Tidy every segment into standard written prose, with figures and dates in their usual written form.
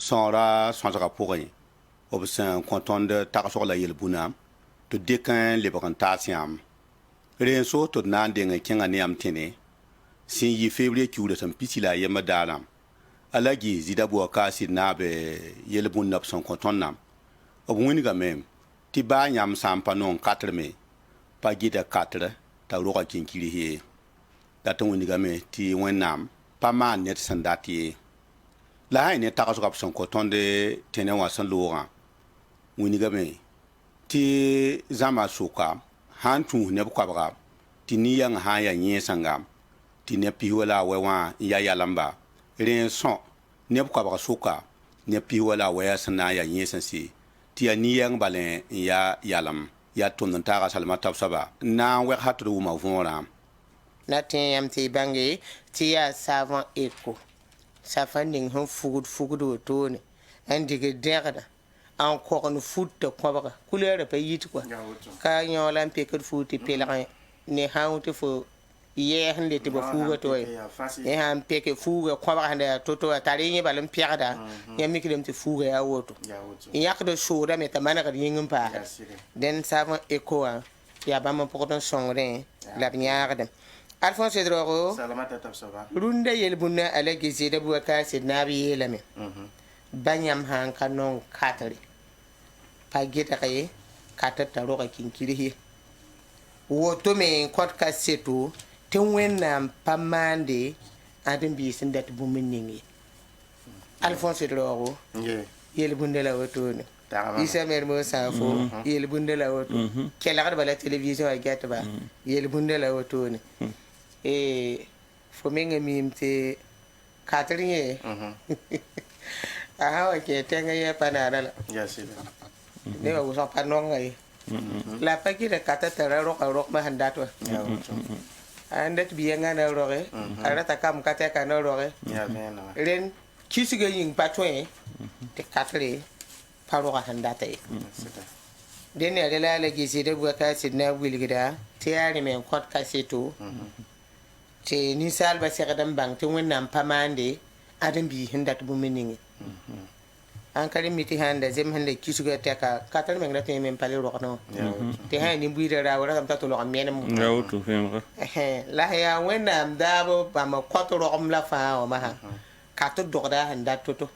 Sõora sõsga pʋgẽ, b sẽn kõ tõnd tagsg la yel-bũna tɩ d dɩk n lebg n taas yãmb. Reen so tɩ d na n deng n kẽngã ne yãmb tẽne sẽn yɩ février kiugrã sẽn 41 daarã, Alagi Zida Boubacar Sɩd naab yel-bũnda b sẽn kõ tõndã, b wĩnigame tɩ baa yãmb sã n pa nong katr me, pa gɩda katr t'a roga kĩnkiris ye. Dat n wĩnigame tɩ Wẽnnaam pa maan ned sẽn dat ye. La sã n ne tagsga b sẽn kõ tõnd tẽne wã sẽn loogã, wĩnigame tɩ zãma sʋka sã n tũus neb koabga, tɩ nin-yãngã sã n yaa yẽesẽnga, tɩ neb pis wala a wɛ wã n ya yalemba. Rẽ n sõ neb koabg sʋka, neb pis wala a wɛ sẽn na n yaa yẽesẽnse, tɩ yaa nin-yɛng bal n ya yalem. Yaa tʋmd n taaga salma tab soaba n na n wɛgsa tɩ d wʋma võorã. Na tẽ yãmb tɩ y bãnge tɩ yaa savon Eco safã ning sẽn fugd fugd wotone n dig dẽgdã n kogn fut tɩ kõbga couleur pa yit kɔa ka yõ la n pekd fuug tɩ pelgẽ ne sã tɩ fo yɛɛs n le tɩ ba fuuga tɩ wa yẽ sã n peke fuuga kõbga sẽn da yaa to-to wã tar yẽ bal n pɛgda yãmb mikdame tɩ fuuga yaa woto n yãkd soodame t'a manegd yĩng n paasd. Dẽn savon Eco wã yaa bãmb n pʋgd n sõngdẽ la b yãagdẽ. Alphonse Ouédraogo, rũndã yel-bũnna Alagi Zɩɩda Boubacar Sɩd naab yeelame ba yãmb sã n ka nong katre, pa gɩdg katr t'a roga kĩnkiris ye. Woto me n kõt kaseto tɩ Wẽnnaam pa maande ãdem-biis sẽn dat bũmb ning ye. Alphonse Ouédraogo, yel-bũnda la wotone. Isa Mermo sã fo yel-bũnda la woto kelgdba la télévision a gɛtba yel-bũnda la wotone. Fo menga miime tɩ katr yẽ a sã wa kẽ tẽngã yẽ pa naana la nebã wʋsg pa nonga ye la pa gɩda kata t'a ra roga rogmã sẽn dat wã a n dat bi-yɛngã na roge a rata kam ka tɛka na roge rẽnd kisgã yĩng pa tõe tɩ katre pa roga sẽn data ye. Dẽn yaa la a Alagi Zɩɩda Boubacar Sɩd na wilgda tɩ yaa rẽme n kõt kaseto tɩ ninsaalbã segd n bãng tɩ Wẽnnaam pa maande ãdem-biis sẽn dat bũmb ninge. An ka rẽ mi tɩ sãn da zems sẽn da kisga tɛka katr meng ra tõe me n pa le rogdẽ wã tɩ sã ya nin-buiidã raoog ratame t'a tɩ log n menem. La sẽn yaa Wẽnnaam daab bãmb kõt rogem la fãa wã masã ka tɩ dogda sẽn dat to-to.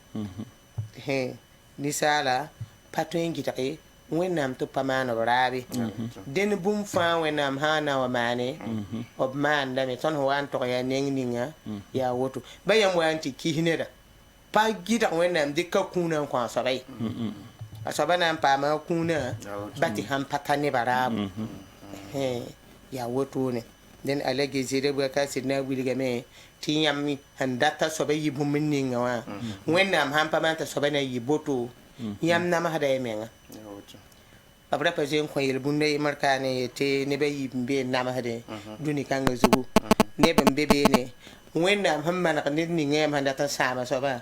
Ninsaala pa tõe n gɩdge Wẽnnaam tɩ pa maan b raabe. Dẽnd bũmb fãa Wẽnnaam sã n na wa maane, b maandame. Tõnd sẽn wa n tog yaa neng ninga yaa woto ba yãmb wa n tɩ kis neda pa gɩdg Wẽnnaam dɩk ka kũunã n kõ a soaba ye. A soaba na n paama a kũunã ba tɩ sãn pa ta nebã raabo yaa wotone. Dẽn Alagi Zɩɩda Boubacar Sɩd na wilgame tɩ yãmb sẽn data soaba yɩ bũmb ninga wã, Wẽnnaam sãn pa maan t'a soaba na yɩ boto, yãmb namsda y menga. B ra pa zoe n kõ yel-bũnda yembr kaane yetɩ neb a yiib n be n namsdẽ dũni kãngã zugu neb n be beene. Wẽnnaam sẽn maneg ned ninga yãmb sẽn dat n sãama soabã,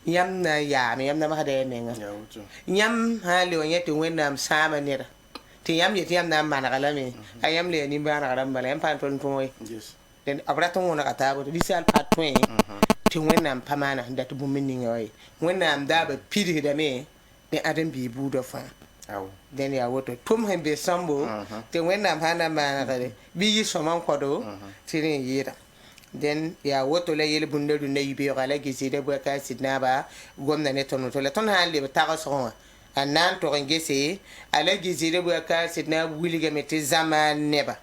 yãmb na n yaame, yãmb namsda y menga. Yãmb sã n le wa yẽ tɩ Wẽnnaam sãama neda tɩ yãmb yetɩ yãmb na n manega lame a yãmb le yaa nimbãaneg rãmb bala yãmb pa n tõnd tõog ye. B rat n wõnega taab woto ninsaal pa tõe tɩ Wẽnnaam pa maana sẽn dat bũmb ninga wa ye. Wẽnnaam daaba pidsdame ne ãdem-biig buudã fãa. Dẽn yaa woto tʋm sẽn be sõmbo tɩ Wẽnnaam sã n na maanegre bɩ yɩ sõma n kõdo tɩ rẽ n yɩɩda. Dẽn yaa woto la yel-bũnda rũndã yibeoog Alagi Zɩɩda Boubacar Sɩd naaba gomda ne tõnd woto. La tõnd sã n leb tagsgẽ wã a na n tog n gese Alagi Zɩɩda Boubacar Sɩd naab wilgame tɩ zãma neba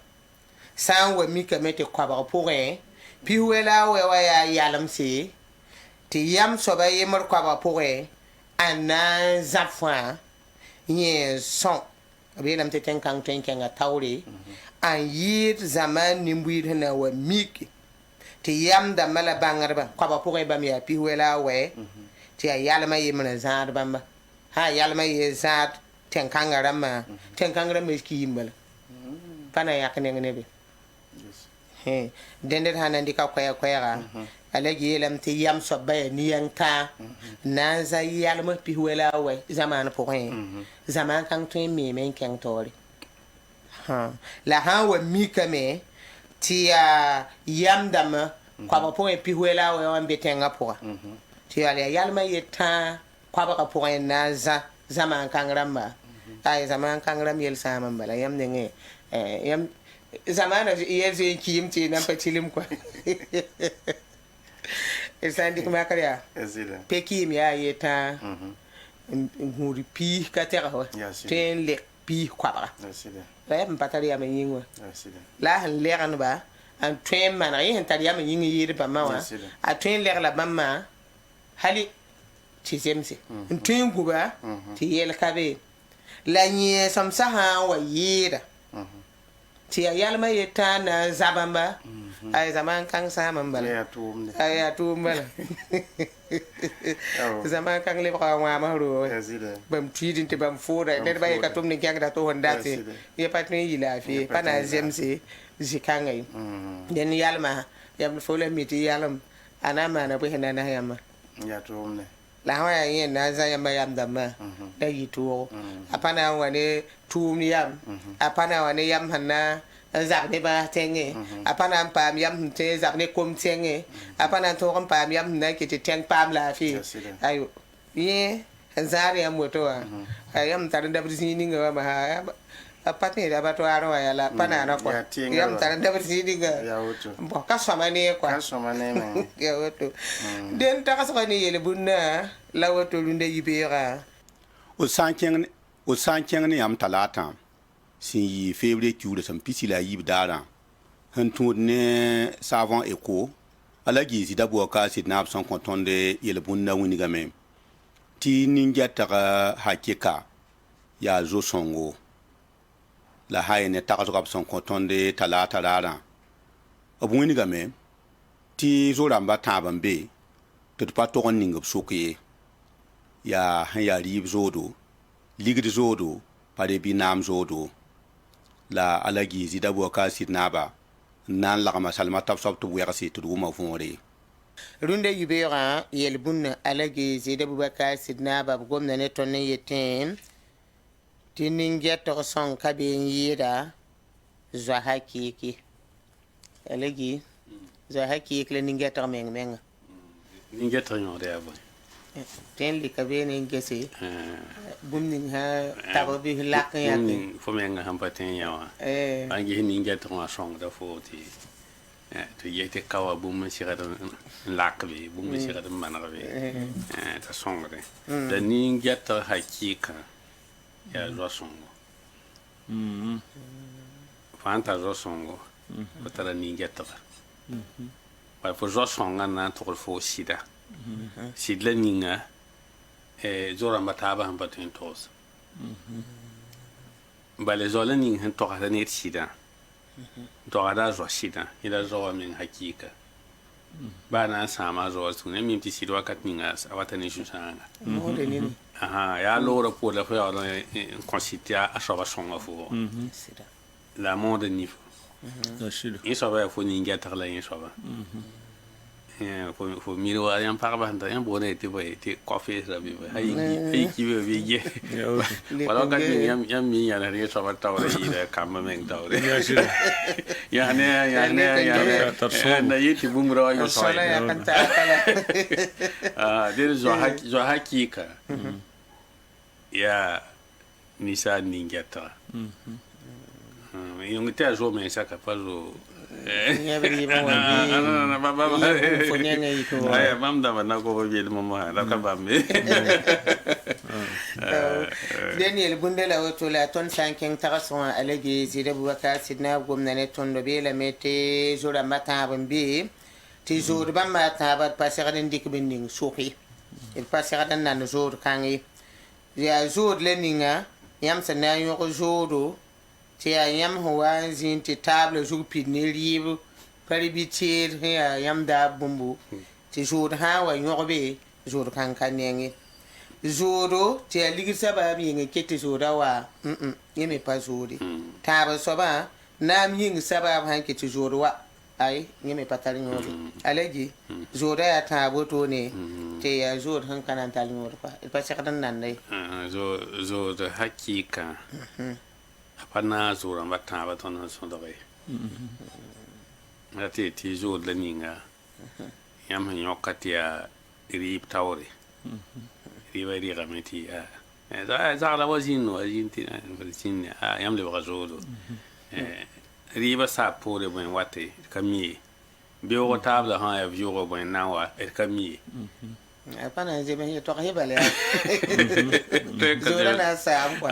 sã n wa mikame tɩ koabg pʋgẽ pis wɛ la a wɛ wã yaa yalemse tɩ yam soaba yembr koabg pʋgẽ a na n zãb fãa yẽ n sõ. B yeelame tɩ tẽn-kãng tõe n kẽnga taoore a n yɩɩd zãma nin-buiid sẽn na n wa mik tɩ yam dãmbã la bãngdbã koabg pʋgẽ bãmb yaa pis wɛ la a wɛ tɩ yaa yalmã yembr n zãad bãmba sã yalmã yee zãad tẽn-kãngã rãmbã tẽn-kãng rãmbã kiim bala pa na yãk neng nebe. Dẽnd d sã na n dɩka koɛɛg-koɛɛga, Alagi yeelame tɩ yam soabba yaa nin-yãng tãa na n za yalm pis wɛ la a wɛ zamaan pʋgẽ zamaan kãng tõe n meeme n kẽng taoore. La sã n wa mikame tɩ yaa yam dãmbã koabg pʋgẽ pis wɛ la a wɛ wã n be tẽngã pʋga. Tɩ yaa yaa yalmã yet tãa koabgã pʋgẽ n na n zã zamaan kãng rãmba. Ay, zamaan kãng rãmb yel sãam n bala yãmb nengẽ, yãmb zamaana yɛl zoe n kiim tɩ nan pa tilim kɔa. D sã n dɩk makr yaa pe-kɩɩm yaa ye tãa n gũud piis ka tɛgs wa tõe n lek piis koabga la yaa n pa tar yam n yĩng wã la a sẽn lɛgendba n tõe n maneg yẽ sẽn tar yam n yĩng n yɩɩd bãmba wã, a tõe n legla bãmbã hali tɩ zemse n tõe n gũba tɩ yɛl ka be la yẽesem sã sã n wa yɩɩda tɩ yaa yalmã yetã na n zã bãmba. Ay, zaman kãng sãam n bala, yaa tʋʋm bala, zaman kãng lebga wãams roogẽ bãmb tuiidẽ tɩ bãmb fʋʋda ned ba ye ka tʋmd n kẽngda tɩ fõn date ye pa tõe n yɩ laafɩ pa na n zemse zĩ-kãngã ye. Dẽn yalma yam fo la mi tɩ yalem a na n maana bõe sẽn na n nas yãmbã la sã wa yaa yẽ n na n zã yãmbã yam dãmbã la yɩ toogo, a pa na n wa ne tʋʋmd yam, a pa na n wa ne yam sẽn na n zab ne bãas tẽngẽ, a pa na n paam yam sẽn tõe n zab ne kom tẽngẽ, a pa na n tõog n paam yam sẽn na n kɩ tɩ tẽng paam laafɩ. Ayo, yẽ sẽn zãad yãmb woto wã, yãmb tar n dabd zĩig ninga wã masã a pa tẽed abattoir wã yaa la pa naana kɔa, yãmb tar n dabd zĩig ninga bõ ka sõma ne kɔa yaa woto. Dẽn tagsgã ne yel-bũndã la woto rũndã yibeoogã. D sã n kẽng ne yãmb talaatã sẽn yɩ février kiuurã sẽn 13 daarã sẽn tũud ne Savon Eco ala gɩ zɩda bʋaka sɩd naab sẽn kõ tõnd yel-bũndã wĩnigame tɩ nin-gɛtg hakɩka yaa zo-sõngo la sã ne tagsgã b sẽn kõ tõnd talaata raarã. B wĩnigame tɩ zo-rãmba tãab n be tɩ d pa tog n ning b sʋk ye, yaa sẽn yaa rɩɩb zoodo, ligd zoodo, pa re bɩ naam zoodo la ala gɩ zɩda bʋaka sɩd naaba n na n lagma salma tab soab tɩ b wɛgse tɩ d wʋma võore. Rũndã yibeoogã yel-bũnna ala gee zɩɩda Bubakar sɩd naaba b gomda ne tõnd n yetẽ tɩ nin-gɛtg sõng ka be n yɩɩda zoa hakɩɩke ala gɩ zoa hakɩɩk la nin-gɛtg meng menga. Nin-gɛtg yõoda yaa bõe? Tõe n lɩka beene n gese bũmb ning sã tab bɩ lak n yãke. Fo menga sẽn pa tõe n yã wã a ges nin-gɛtg wã sõngda fo tɩ tɩ ges tɩ ka wa bũmb n sɩgd n lak be, bũmb n sɩgd n maneg be t'a sõngdẽ la nin-gɛtg hakɩɩkã yaa zoa-sõngo. Fãa n tar zoa-sõngo fo tara nin-gɛtga bala fo zoa-sõngã n na n togd fo sɩda sɩd la ninga zo-rãmba taabã sẽn pa tõe n togs bala zao la ning sẽn togsda ned sɩdã n togsda a zoa sɩdã yẽ la zoa meng hakɩɩka baa na n sãama a zoa zugẽ. Yãmb mim tɩ sɩd wakat ninga a wata ne zu-sãanga yaa loogrã poor la fo yaool n kõ sɩd tɩ a soaba sõnga fo la a mood n nifo yẽ soaba yaa fo nin-gɛtg la yẽ soaba fo mir wa yãmb pagba sẽn tar yãmb boonda tɩ bõe tɩ kɔfeesra bɩ bõe a yikibe bɩ ge wala wakat ning yãmb mi yãnesd yẽ soaba taoora yɩɩda kambã meng taoore yãsne yãsne na yet tɩ bũmb ra wa yõ dẽd zoa hakɩɩka yaa ninsaal nin-gɛtga yõng tɩ a zo mensa ka pa zo. Bãmb dãmba na gob b yel moasã la ka bãmb ye. Dẽn yel-bũnda la woto la tõnd sã n kẽng tagsg wã ala gee zɩɩda Bubakar sɩd naab gomda ne tõndo beelame tɩ zo-rãmbã tãab n be tɩ zood bãmba tãabã d pa segd n dɩk b ning sʋke, d pa segd n nan zood kãng ye. Yaa zood la ninga yãmb sẽn na n yõg zoodo tɩ yaa yãmb sẽn wa n zĩnd tɩ taabla zug pid ne rɩɩb pa rɩ bɩ teed sẽn yaa yãmb daab bũmbu tɩ zood sã n wa yõgbe zood kãng ka neng ye. Zoodo tɩ yaa ligd sabaab yĩng n ket tɩ zooda wa yẽ me pa zoode tãab n soabã naam yĩng sabaab sãn ket tɩ zood wa ay yẽ me pa tar yõode ala gɩ zooda yaa tãab wotone tɩ yaa zood sẽn ka na n tar yõod kɔa d pa segd n nanda ye. Zood hakɩɩkã a pa naag zo-rãmba tãabã tõnd sẽn sõdg ye ra tɩ tɩ zood la ninga yãmb sẽn yõka tɩ yaa Rɩɩb taoore rɩɩbã rɩgame tɩ zagla wa zĩnd wa zĩnd tɩ zĩnd yãmb lebga zoodo. Rɩɩbã saab poore bõe n wate d ka mi ye. Beoog taabla sã yaa vɩʋʋgã bõe n na n wa d ka mi ye. A pa na n zems ye tog bala yaa zoodã na n saam kɔa.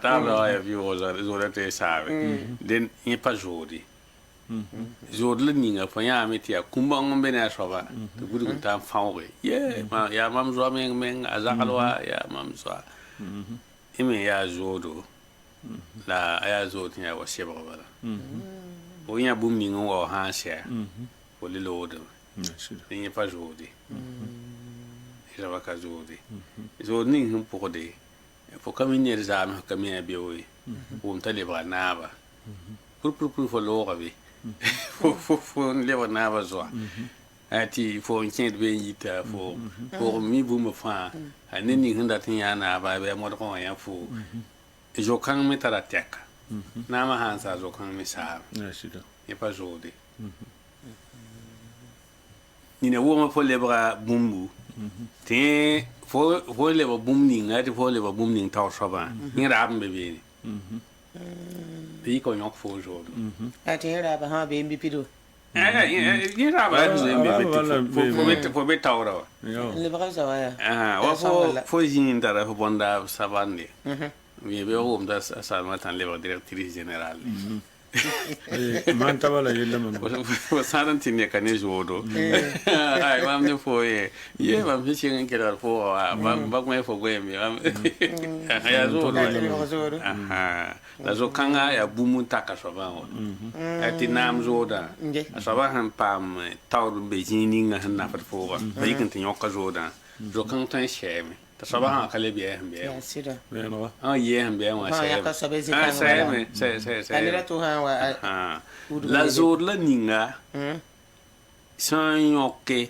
Taabla wã yaa vɩʋʋg zoodã tɩ y saabe dẽn yẽ pa zoode. Zood la ninga fo yãame tɩ yaa kũm-bãong n be ne a soaba tɩ gudg n taa n fãooge ye yaa mam zoa meng meng a zagl wa yaa mam zoa y me yaa zoodo la a yaa zood sẽn yaa wa sebg bala fo yã bũmb ning n wa sã n sɛ fo le loogdame tɩ yẽ pa zoode soaba ka zoode zood ning sẽn pʋgde fo ka mi ned zaame fo ka mi a beo ye wʋm t'a lebga naaba pur pur pur fo looga be fo n lebg naabã zoa tɩ fo n kẽed be n yita fo fo mi bũmb fãa a ned ning sẽn dat n yã naaba bɩ a modgẽ wã yã fo zo-kãng me tara tɛka naamã sã n saa zo-kãng me saame yẽ pa zoode nina wʋgme fo lebga bũmbu tɩ fo lebg bũmb ninga tɩ fo lebg bũmb ning taoor soabã yẽ raab n be beene tɩ yik wa yõk fo zoodo. Tɩ yẽ raabã sã wa bee n bɩ pido. Yẽ raabã fo be taoora wa. N lebg zawa yaa. Wa fo zĩig n tara fo bõnda sabande yẽ be wʋmda salma tã n lebg directrice générale. Man taba la yella mam. Fo sãd n tɩ ne ka ne zoodo ay mam ne fo ye ye mam sẽn sɩng n kelgd fo wa bak me fo goeeme yaa zoodo la zo-kãngã yaa bũmb n taka soabã wã tɩ naam zoodã a soabã sẽn paam taood n be zĩig ninga sẽn nafd foogã pa yik n tɩ yõka zoodã zo-kãng tõe n sɛɛme t'a soabã sã ka le bɩ sẽn bɩ wã yɩ sẽn bɩ wã sɛɛme la zood la ninga sẽn yõke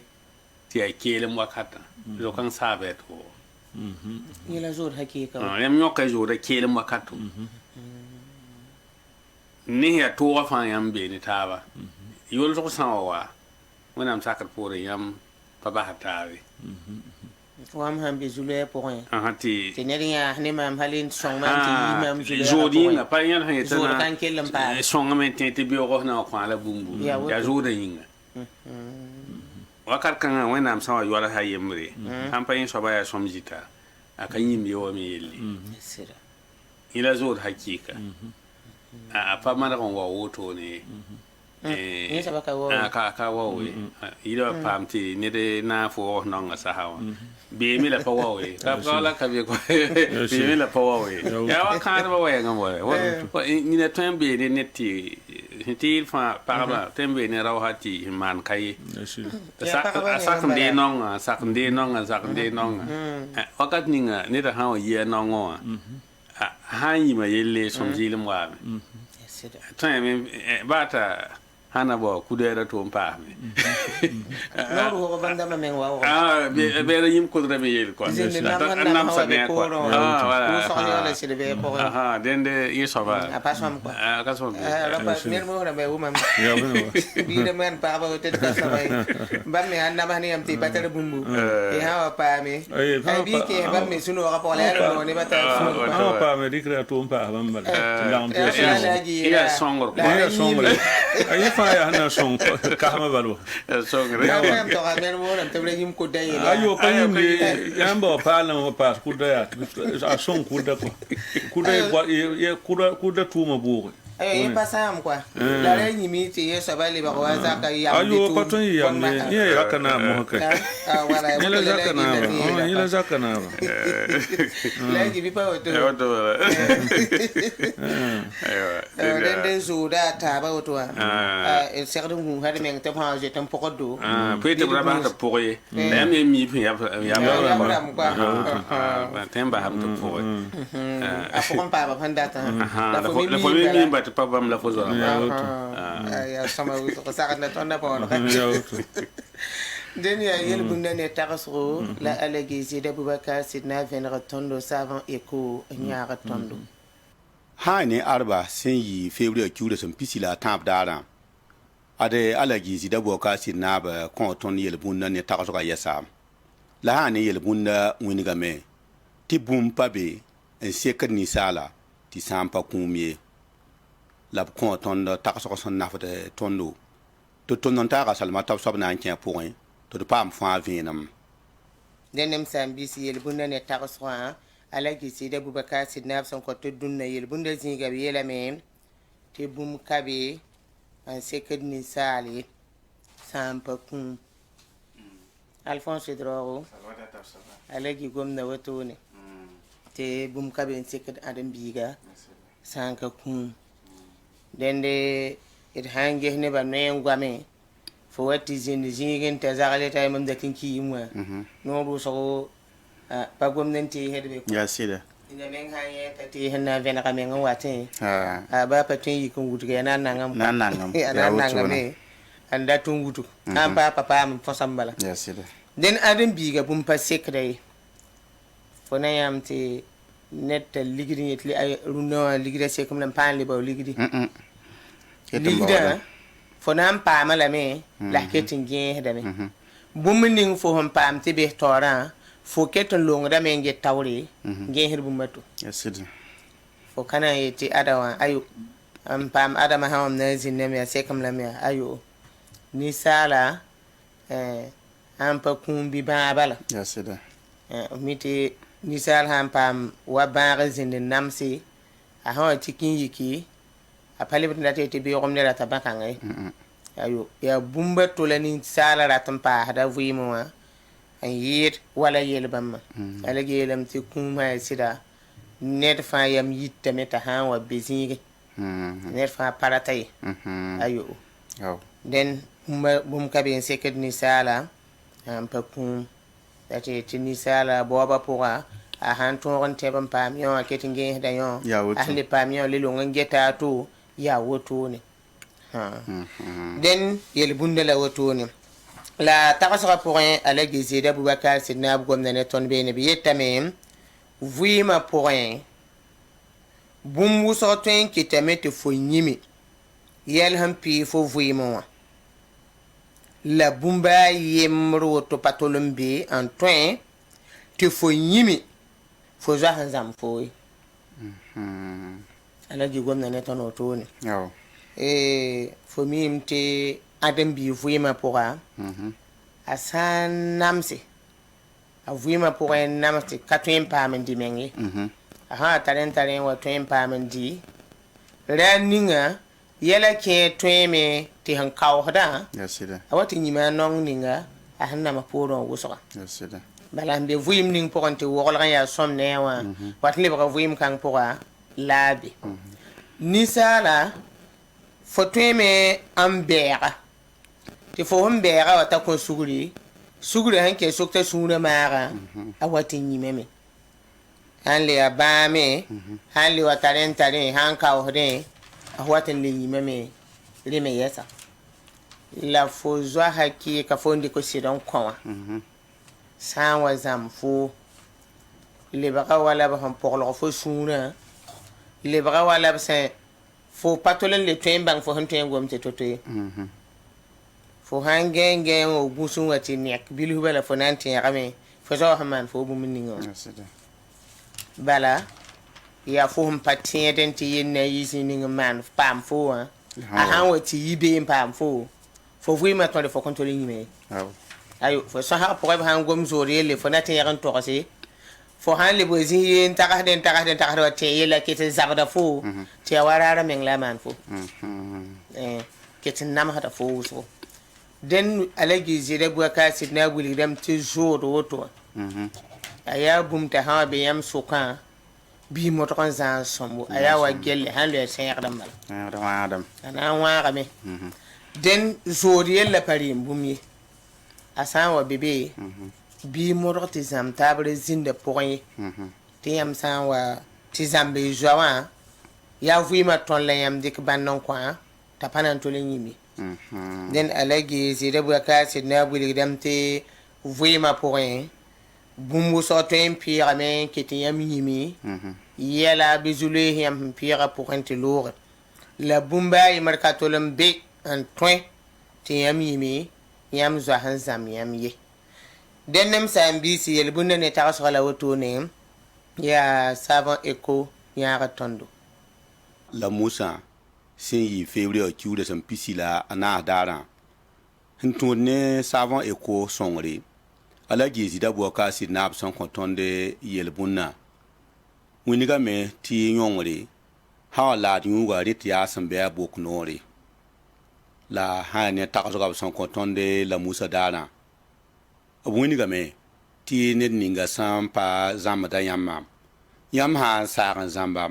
tɩ yaa keelem wakatã zo-kãng saaba yaa tʋʋgo. Yẽla zood hakɩɩka. Yãmb yõka zoodã keelem wakato ne yaa tʋʋga fãa yãmb bee ne taaba yolsg sã wa wa Wẽnnaam sakr poorẽ yãmb pa basd taabe. Wam sãn be zu-loɛɛ pʋgẽ tɩ tɩ ned yãas ne maam hal n sõng maam tɩ yiis maam zu-loɛɛgã zood yĩnga pa yãl sẽn yetã zood kan kell n paame sõngame tẽ tɩ beoog sẽn na wa kõ la bũmbu yaa zoodã yĩnga wakat kãngã Wẽnnaam sã wa yoalsa yembre sãn pa yẽ soaba yaa sõm zita a ka yĩmb ye wa me yelle yẽ la zood hakɩɩka a pa maneg n wa wotone yẽ soaba ka wa ka wao ye yɩla wa paam tɩ ned naag foog naongã sasa wã beeme la pa wao ye ka la ka be beeme la pa wao ye yaa wa kãadbã wɛɛngã bɔɛ nina tõe n bee ne ned tɩ sẽn tɩ yɩl fãa pagba tõe n bee ne raoosã tɩ sẽn maan ka ye a sak n dee naongã a sak n dee naongã a sak n dee naongã wakat ninga neda sã n wa yi a naongã wã sã n yima yelle sõm zɩɩlem waame tõeme baa t'a sã na bao kudɛɛra tʋ n paasme noor wʋg bãmb dãmbã meng wa wʋg beera yĩm kʋdra me yel kɔa n namsa ne kɔa wʋsg la sɩd bɩ pʋgẽ dẽnd yẽ soaba a pa sõm kɔa a ka sõm ned mosrã ba wʋmame biida maan pagba woto tɩ ka sõma ye bãmb me sãn nabs ne yãmb tɩ y pa tar bũmbu y sã wa paame ay bɩ kẽes bãmb me sũ-noogã pʋgã la yaa noog ne ba tar sã wa paame rɩkra yaa tʋʋm paas bãmb bala tɩ lagem tɩ yaa sõngr yaa sõngre a yẽ fãa yaa sẽn na n sõng kasmã bal wa sõngre yãmb tɔga ned mosrã tɩ b ra yĩm kʋda yeela ayo pa yĩmde yãmb ba wa paalã wa paas kʋda yaa a sõng kʋda kɔa kʋda kʋda tʋʋmã bʋʋge ayo yẽ pa sãam kɔa la ra yĩmi tɩ yẽ soaba lebg wa zaka yam ayo pa tõe n yamde yẽ raka naam mosã kay yẽ la zaka naaba yẽ la zaka naaba la yẽ bɩ pa woto dẽnd n zooda a taaba woto wã segd n gũus had meng tɩ b sã zoet n pʋgd do pʋɩ tɩ b ra bas tɩ pʋg ye la yãmb yẽ miib sẽn yab rãmb kɔa tõe n basame tɩ pʋge a pʋgẽ paama sẽn datã la fo me miimba tɩ pa bãmb la fo zoa yaa sõma wʋsg sagenda tõndã põorga dẽn yaa yel-bũmda ne tagsgo la Alagie Zida Boubacar sɩd na vẽneg tõndo savant éco n yãagd tõndo. Sã ne arba sẽn yɩ fevrier kiugrã sẽn pisi la a tãab daarã ade Alagi Zida Boubacar sɩd naab kõ tõnd yel-bũndã ne tagsgã yɛsa. La sã n ne yel-bũnda wĩnigame tɩ bũmb pa be n sekd ninsaala tɩ sã n pa kũum ye. La b kõ tõnd tagsg sẽn nafd tõndo tɩ tõnd n taaga salma tab soab na n kẽ a pʋgẽ tɩ d paam fãa vẽenem. Dẽnd m saam-biis yel-bũnda ne tagsgã, Alhaji Sɩd Abubakar Sɩd Naab sẽn kõ tɩ dũnna yel-bũnda zĩiga b yeelame tɩ bũmb ka be n sekd ninsaal ye sã n pa kũum. Alphonse Ouedraogo, Alhaji gomda wotone tɩ bũmb ka be n sekd ãdem-biiga sã n ka kũum. Dẽnde d sã n ges nebã noe n goame, fo wa tɩ zĩnd zĩig n ta zagle t'a mam dat n kiime wã, noor wʋsgo pa gomd n teesd be. Yaa sɩda. Ned meng sã n yẽ t'a tees n na n vẽnega meng n watẽ, baa pa tõe n yik n wudg yaa na n nangame. Na n nangame. Yaa na n nangame n dat n wudg sã n paa pa paam n põsam bala. Yaa sɩda. Dẽnd ãdem-biiga bũmb pa sekda ye. Fo na yãmb tɩ ned tar ligd n yet rũndã wã ligdã sekem la n paa n le bao ligdi. Ligdã fo na n paama lame la f ket n gẽesdame. Bũmb ning fo sẽn paam tɩ bes taoorã, fo ket n longdame n get taoore n gẽesd bũmb a to. Yaa sɩda. Fo ka na n yet tɩ ada wã ayo n paam adama sã wã m na n zĩndame yaa sekem lame yaa ayo. Ninsaala sãn pa kũum bɩ bãag bala. Yaa sɩda. B mi tɩ ninsaal sã n paam wa bãag n zĩnd n namse, a sã wa tik n yiki, a pa lebd n dat tɩ beoogem ne rata bãkãngã ye. Ayo, yaa bũmb a to la ninsaala rat n paasda vɩɩmẽ wã n yɩɩd wala yel-bãmbã. Ala geelame tɩ kũumã yaa sɩda ned fãa yam yitame t'a sã n wa be zĩigẽ. Ned fãa pa rata ye. Ayo. Dẽn bũmb ka be n sekd ninsaala n pa kũum. La tɩ tɩ ninsaala baoobã pʋga, a sãn tõog n tẽb n paam yõ, a ket n gẽesda yõ, a sẽn le paam yõ le long n geta a to, yaa wotone. Dẽn yel-bũnda la wotone. La tagsgã pʋgẽ, Alhaji Zed Abubakar Sɩd Naab gomda ne tõnd beene b yetame vɩɩmã pʋgẽ bũmb wʋsg tõe n kɩtame tɩ fo yĩme yɛl sẽn pɩɩ fo vɩɩmẽ wã. La bũmb a yembr woto pa tol n be n tõe tɩ fo yĩme fo zoa sẽn zãmb fo ye. Alhaji gomda ne tõnd wotone. Fo miime tɩ ãdem-biig vɩɩmã pʋga, a sã n namse, a vɩɩmã pʋgẽ n nams tɩ ka tõe n paam n dɩ meng ye. A sã wa tar n tar n wa tõe n paam n dɩ, ra ninga yɛla kẽer tõeme tɩ sẽn kaoosdã, Yaa sɩda. a wa tɩ yĩma a naong ninga a sẽn nams poorẽ wã wʋsga. Yaa sɩda. Bala sẽn be vɩɩm ning pʋgẽ tɩ woglg n yaa sõm ne a wã, wat n lebga vɩɩm kãng pʋga la a be. Ninsaala fo tõeme n bɛɛga tɩ fo sẽn bɛɛga wa ta kõ sugri, sugri sẽn kẽ sokta sũurã maaga, a wat n yĩmame. Sãn le yaa bãame, sãn le wa tar n tarẽ, sãn kaoosdẽ, a wat n le yĩmame rẽ me yɛsa. La fo zoa hakɩɩka fo n dɩk sɩd n kõ wã, sã n wa zãmb fo lebga wala b sẽn pʋglg fo sũurã, lebga wala b sẽn fo pa tol n le tõe n bãng fo sẽn tõe n gom tɩ to-to ye. Fo sãn gẽ n gẽ n wa gũs n wa tɩ nek bilf bala fo na n tẽegame, fo zaoog sẽn maan fo bũmb ninga wã. Yaa sɩda. Bala yaa fo sẽn pa tẽed n tɩ yell na n yi zĩig ning n maan paam fo wã, a sãn wa tɩ yi bee n paam fo, fo vɩɩmã tõre fo kõn tol n yĩme ye. Ayo, fo sõsg pʋgẽ b sãn gom zoor yelle, fo na tẽeg n togse, fo sãn leb wa zĩig ye n tagsd n tagsd n tagsd wa tẽ yella ket n zabda fo, tɩ yaa wa raarã meng la a maan fo. Ket n namsda fo wʋsgo. Dẽnd Alhaji Zed Abubakar Sɩd Naab wilgdame tɩ zood woto wã, a yaa bũmb t'a sã wa be yãmb sʋkã bɩ modg n zãag sõmbo, a yaa wa gelle sãn loe sẽegdã n bala. Tẽegd wãagdame. A na n wãagame. Dẽnd zood yella pa rɩɩm bũmb ye. A sã n wa be be, bɩ modg tɩ zãmb taabr zĩndã pʋgẽ ye. Tɩ yãmb sã n wa tɩ zãmb y zoa wã, yaa vɩɩmã tõr la yãmb dɩk bãnd n kõ t'a pa na n tol n yĩm ye. Dẽnd Alhaji Zed Abubakar Sɩd Naab wilgdame tɩ vɩɩmã pʋgẽ bũmb wʋsg tõe n pɩɩgame n ket tɩ yãmb yĩme yɛla bɩ zu-loees yãmb sẽn pɩɩga pʋgẽ tɩ looge. La bũmb a yembr ka tol n be n tõe tɩ yãmb yĩme yãmb zoa sẽn zãmb yãmb ye. Dẽnd m saam-biisi yel-bũndã ne tagsga la wotone yaa savon eco yãag tõndo. La Mosã sẽn yɩ février kiuudã sẽn pisi la a naas daarã sẽn tũud ne savon eco sõngre a la Zida Boubacar sɩd naab sẽn kõ tõnd yel-bũnã wĩnigame tɩ yõngre sã wa laad yũuga rɩ tɩ yaa sẽn bɩ a bok noore la sã yaa ne tagsga b sẽn kõ tõnd la Musa daarã b wĩnigame tɩ ned ninga sẽn pa zãmbda yãmbã yãmb sã n saag n zãmba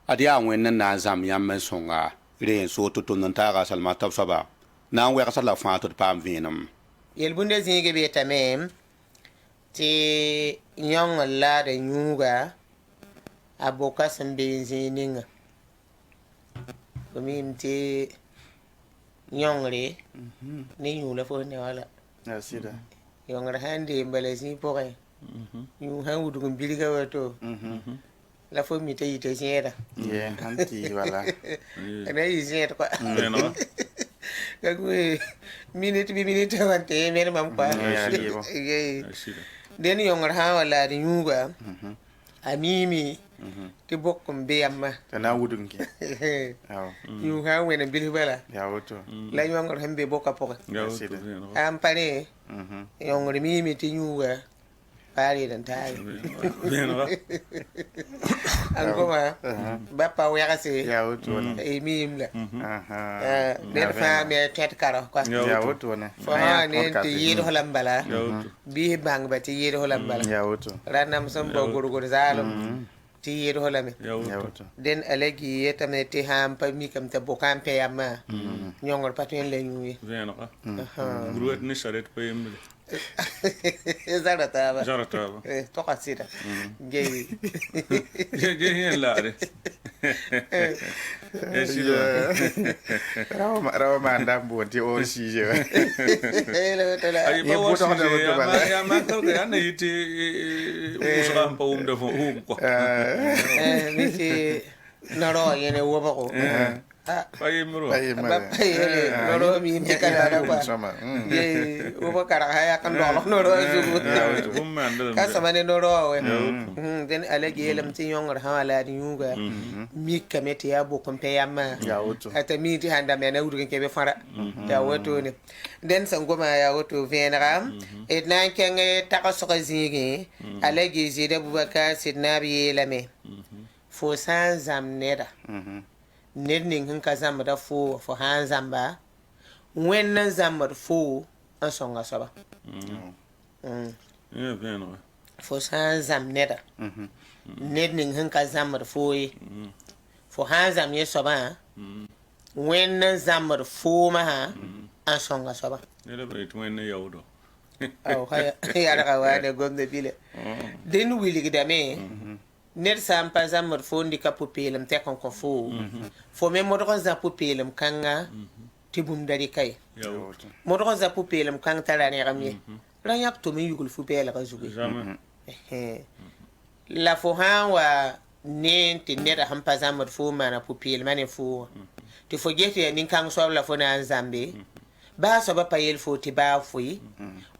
ad yaa Wẽnd n na n zãmb yãmb n sõnga re n soog tɩ tõnd n taaga salma t'a b soaba na n wɛgsa la fãa tɩ d paam vẽenem. Yel-bũndã zĩigã beetame tɩ yãong n laada yũuga a boka sẽn be n zĩig ninga fo miime tɩ yõngre ne yũ la fo ne wala. Ya sɩda. Yõngr sã n deem bala zĩig pʋgẽ yũ sã n wudg n bilga woto la fo mi t'a yita zẽeda. Ye sãn tɩ bala. Na yɩ zẽed kɔa. Vẽenega. Ka gũe minute bɩ minute wã tɩ yẽ mam kɔa. Ya rɩɩbo. Ye. A sɩda. Dẽn yõngr sã n wa laad yũuga a miime tɩ bok n be yãmbã. T'a na n wudg n kẽ. Awo. Yũ sã n wẽnd n bilf bala Ya woto. la yõngr sẽn be boka pʋgẽ. Ya woto. Sɩda. Vẽenega. A n pa rẽ yõngr miime tɩ yũuga pa reed n taare. Vẽenega. N goma ba pa wɛgse. Ya woto ne. Y miim la Aha. ned fãa me tõet karg kɔa. Ya woto ne. Fo sã ne tɩ yɩɩdg la n bala Ya woto. bɩs bãngba tɩ yɩɩdg la n bala. Ya woto. Ra nams n bao gorgor zaalem tɩ yɩɩdg lame. Ya Ya woto. woto. Dẽn ala gi yetame tɩ sã n pa mikame t'a bʋka n pɛ yambã yõngr pa tõe n la yũ ye. Vẽenega. Brouette ne charrette pa yembre. Zara taaba. Zara taaba. Toga sɩda gei. Ge yẽn laare. Ya sɩda. Rawa maanda n boond tɩ hors sujet wã. Ayi pa Ye wa bʋdgda sujet woto ya bala. ma ya ma kalka ya na yɩ tɩ wʋsga n pa wʋmda fo wʋm kɔ. Mi tɩ no-raoog yẽne wobgo. Pa yembr Pa wa. yembre. Ba pa yele no-raoog miime tɩ ka daana kɔa. Sõma. Ye wobg karg sã yak n dogl no-raoog zugu. Ya woto bũmb maanda ka sõma ne no-raoog wɛ. Ya woto. Dẽn ala geelame tɩ yõngr sã wa laad yũuga mikame tɩ yaa bok n pẽ yambã. Ya woto. T'a mi tɩ sãn da me na wudg n kẽ bɩ fãra yaa wotone. Dẽn sẽn goma yaa woto vẽenega d na n kẽng tagsg zĩigẽ ala gɩ Zɩɩda Bubakar sɩd naab yeelame fo sã n zãmb neda ned ning sẽn ka zãmbda fo fo sã n zãmba Wẽnd n zãmbd fo n sõnga soaba. Ya vẽenega. Fo sã n zãmb neda ned ning sẽn ka zãmbd fo ye fo sã n zãmb yẽ soabã Wẽnd n zãmbd foomã sã n sõnga soaba. Neda ba yetɩ Wẽnd n yaoodo. Aw yadga wa ne gomda bila dẽn wilgdame ned sã n pa zãmbd fo n dɩka pʋ-peelem tɛk n kõ fo fo me modg n zã pʋ-peelem kãnga tɩ bũmb da rɩka ye. Ya woto. Modg n zã pʋ-peelem kãng t'a ra rẽgem ye ra yãk tʋm n yugl fu-pɛɛlgã zugu ye. Jamais. La fo sã n wa ne tɩ neda sẽn pa zãmbd fo n maana pʋ-peelmã ne fo wã tɩ fo ges tɩ yaa nin-kãng soab la fo na n zãmbe baa soaba pa yel fo tɩ baa foe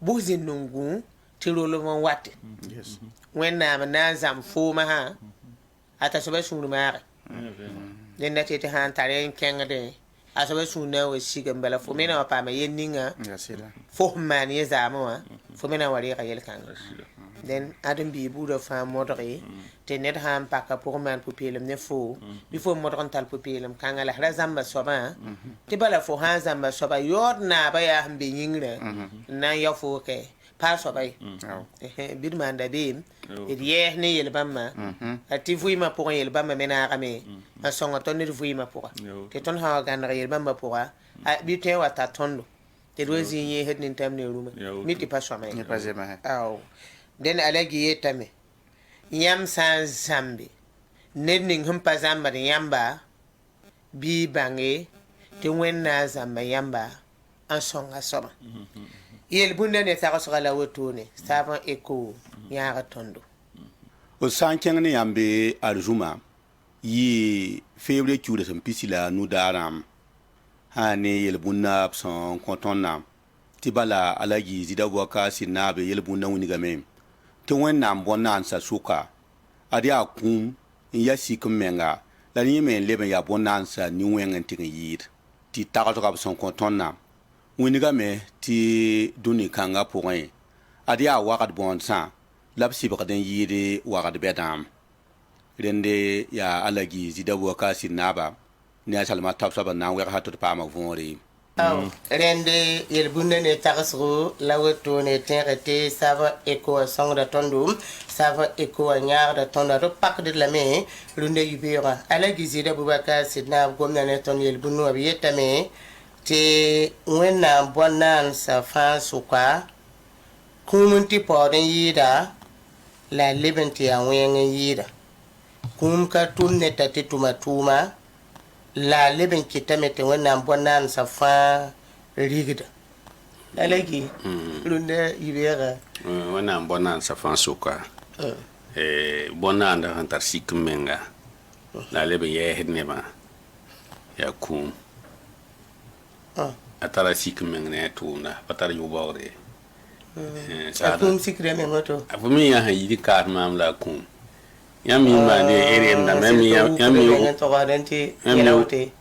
bʋs zĩnd n gũ tɩ rolem n wate. Yes. Wẽnnaam n na n zãmb foomã sã a t'a soaba sũur maage. Ya vẽenega. Dẽnda tɩ tɩ sã n tar n kẽngdẽ a soaba sũur na n wa sig n bala fo me na wa paama yel ninga Ya sɩda. fo sẽn maan yẽ zaamẽ wã fo me na n wa reega yel-kãnga. A sɩda. Dẽn ãdem-biig buudã fãa modge tɩ ned sã n paka pʋgẽ maan pʋ-peelem ne fo bɩ fo modg n tall pʋ-peelem kãnga la ra zãmba soabã tɩ bala fo sã n zãmba soaba yaood naabã yaa sẽn be yĩngrã n na n yao fo kɛ paa soaba ye. Awo. Bɩ d maanda beem Yo. d yɛɛs ne yel-bãmbã a tɩ vɩɩmã pʋgẽ yel-bãmbã me naagame n sõnga tõnd d vɩɩmã pʋga. Yo. Tɩ tõnd sã wa gãneg yel-bãmbã pʋga bɩ tõe n wa tar tõndo tɩ d wa zĩig yẽesd nintam ne rũmã. Yo. Mi tɩ pa sõama ye. Yẽ pa zemã. Aw dẽn ala gi yetame yãmb sã n zãmbe ned ning sẽn pa zãmbd yãmba bɩ bãnge tɩ Wẽnd na n zãmba yãmba n sõnga soabã yel-bũndã ne tagsga la wotone savon eco yãag tõndo. B sã n kẽng ne yãmb arzũma yɩ février kiuudã sẽn pisi la a nu daarã sã ne yel-bũnda b sẽn kõ tõndã tɩ Tɩ bala Alagi Zɩɩda Bubakar Sɩd-naabe yel-bũndã wilgame tɩ Wẽnnaam bõn-naandsã sʋka ad yaa kũum n ya sik n menga la yẽ me n leb n yaa bõn-naandsã nin-wẽng n tɩg n yɩɩd tɩ tagsga b sẽn kõ tõndã wilgame tɩ dũni kãngã pʋgẽ ad yaa wagd bõondsã la b sɩbgd n yɩɩd wagd bɛdãam rẽnde yaa Alagi Zɩɩda Bubakar Sɩd-naaba ne a salma tab soab n na n wɛgsa tɩ d paama võore. Aw, rẽnd yel-bũndã ne tagsgo la woto ne tẽege tɩ sab ECO wã sõngda tõndo, sab ECO wã yãagda tõndo d pakd lame rũndã yibeoogã. Alagi Zɩɩda Bubakar Sɩd-naab gomda ne tõnd yel-bũnd wã b yetame tɩ Wẽnnaam bõn-naansã fãa sʋka kũum n tɩ paood n yɩɩda la a leb n tɩ yaa wẽng n yɩɩda. Kũum ka tʋm ne t'a tɩ tʋma tʋʋma la a leb n kɩtame tɩ Wẽnnaam bõn-naansã fãa rigda. Alagi, rũndã yibeoogã. Wẽnnaam bõn-naansã fãa sʋka bõn-naandã sẽn tar sik n menga la a leb n yɛɛsd nebã yaa kũum a tara sik n meng ne a tʋʋmda pa tar yʋ-baoogre ye. A kũum sikra meng woto. Fo me yã sẽn yid kaas maam la a kũum yãmb mi maande RM dãmb yãmb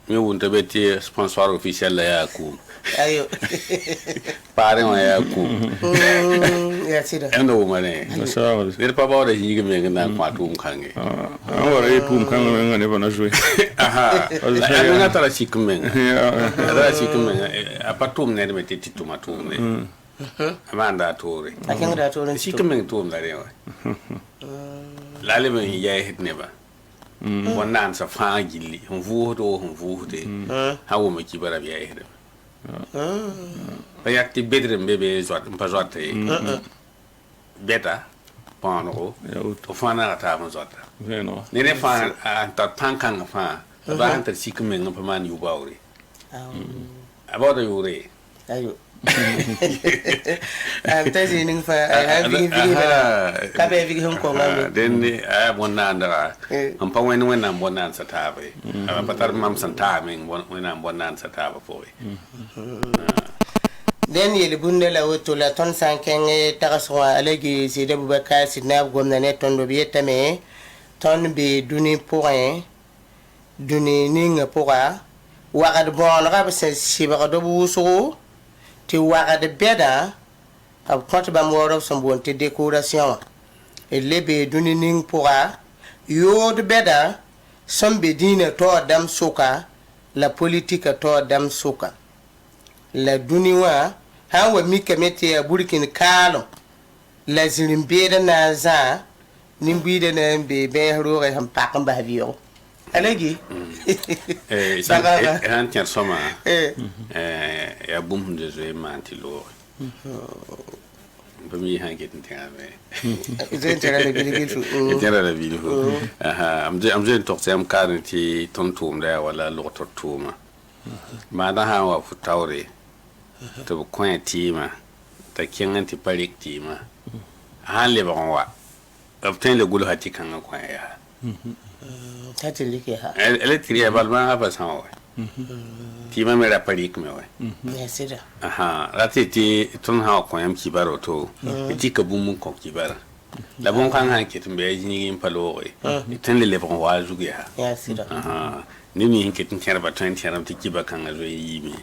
mi wʋm tɩ be tɩ sponsor officiel la yaa kũum. Ayo. Paarẽ wã yaa kũum. Yaa sɩda. Yãmb da wʋma ne ned pa baooda zĩig meng n na n kõ a tʋʋm kãnge. N wa ra ye tʋʋm kãngã menga nebã na zoe. La menga tara sik n menga, a tara sik n menga, a pa tʋʋm ned me tɩ tɩ tʋma tʋʋmde, a maanda a toore. A kẽngda a toore. Sik n meng tʋʋmda rẽ wã la a leb n yɛɛsd nebã bõn-naansã fãa gilli sẽn vʋʋsd o sẽn vʋʋsde sã wʋma kibara b yɛɛsdame pa yak tɩ bedr n be be n pa zoata ye bɛda põonego f fãa naga taab n zoata ne rẽ fãa n tar pãn-kãngã fãa a baa sẽn tar sik n meng n pa maan yʋ-baoore a baooda yʋʋre. Ayo. T'a zĩig ning fãa a vig vig bala ka bɩ a vig sẽn kõnga me. Dẽnd a yaa bõn-naandga n pa wẽnd Wẽnnaam bõn-naansã taaba ye a pa tar mam sẽn taa meng Wẽnnaam bõn-naansã taabã pʋgẽ. Dẽnd yel-bũndã la woto la tõnd sã n kẽng tagsg wã Alagi Zɩɩda Bubakar Sɩd-naab gomda ne tõndo b yetame tõnd bee dũni pʋgẽ dũni ninga pʋga wagd bõonega b sẽn sɩbgd b wʋsgo tɩ wagd bɛdã b kõt bãmb waoor b sẽn boond tɩ décoration wã d le bee dũni ning pʋga yood bɛda sẽn be dĩinã taoor dãmb sʋka la politika taoor dãmb sʋka la dũni wã sã n wa mikame tɩ yaa burkĩn kaalem la zĩrĩ-beedã na n zã nin-buiidã na n be bɛɛs roogẽ sẽn pak n bas vɩʋgo. Alagi. Sãn tẽr sõma yaa bũmb sẽn zoe n maan tɩ looge pa mi sãn ket n tẽgame. Zoe n tẽra la bilf. Tẽra la bilfu m zoe n tog tɩ yãmb kaane tɩ tõnd tʋʋmda yaa wala logtr tʋʋma maadã sã n wa fo taoore tɩ b kõ tɩɩmã t'a kẽng n tɩ pa rek tɩɩmã a sãn lebg n wa b tõe n le gʋlsa tɩ kãngã kõ yaa. T'a tɩ rɩk yaa. La tɩ rɩ bal bãagã pa sã wa tɩɩmã me ra pa rɩk me wa. Yaa sɩda. Ra tɩ tɩ tõnd sã wa kõ yãmb kibar woto tɩ ka bũmb n kõ kibarã la bõn-kãng sã n ket n bɩ a zĩig n pa looge tõe n le lebg n wa a zug yaa. Yaa sɩda. Neb nins sẽn ket n tẽrba tõe n tẽrame tɩ kiba kãngã zoe n yiime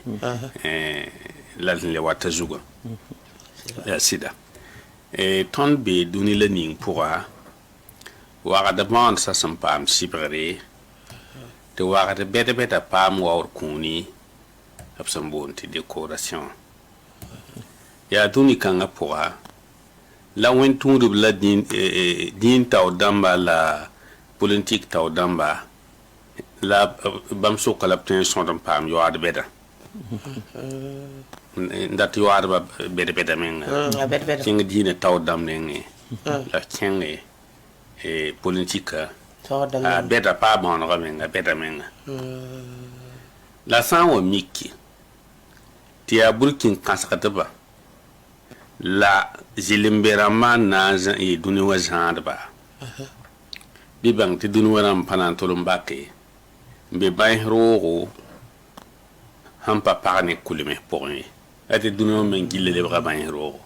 la d le wata zugã yaa sɩda. Tõnd bee dũni la ning pʋga wagd bõondsã sẽn paam sɩbgre tɩ wagd bɛd-bɛda paam waoor kũuni b sẽn boond tɩ décoration yaa dũni kãngã pʋga la wẽn tũudb la dĩin tao dãmba la politik tao dãmba la bãmb sʋka la b tõe n sõd n paam yoaad bɛda n dat yoaadbã bɛd-bɛda menga kẽng diinã tao dãmb nengẽ la kẽnge politika a bɛda paa bõonegã menga bɛda menga la sã n wa miki tɩ yaa burkin kãsgdba la zɩlembe rãmbã n na n yɩ dũni wã zãadba bɩ bãng tɩ dũni wã rãmb pa na n tol n bake n be bãens roogo sẽn pa pag ne kulmẽ pʋgẽ ye. La tɩ dũni wã meng gilli lebga bãens roogo.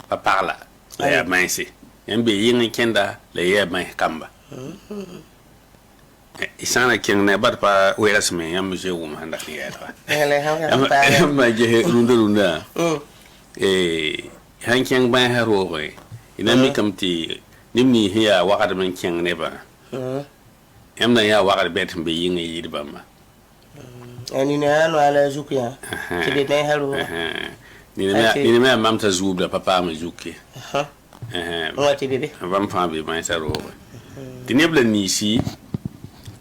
Pa pagla la yaa bãense. Yãmb bee yɩng n kẽnda la yaa bãens kamba. Y sã n na kẽng ne bad pa weegsme yãmb zoe wʋm sẽn dat n yɛɛlga. Yãmb ma ges rũndã rũndã sãn kẽng bãensã roogẽ, y na mikame tɩ neb nins sẽn yaa wagdem n kẽng nebã, yãmb na yaa wagd bɛd sẽn be yɩng n yɩɩd bãmba. Nina no ala zuk ya tɩ be bãensã roogã. Nina me yaa mam t'a zuubda pa paam zuk ye. Wa tɩ be be. Bãmb fãa be bãensã roogẽ. Tɩ neb la niisi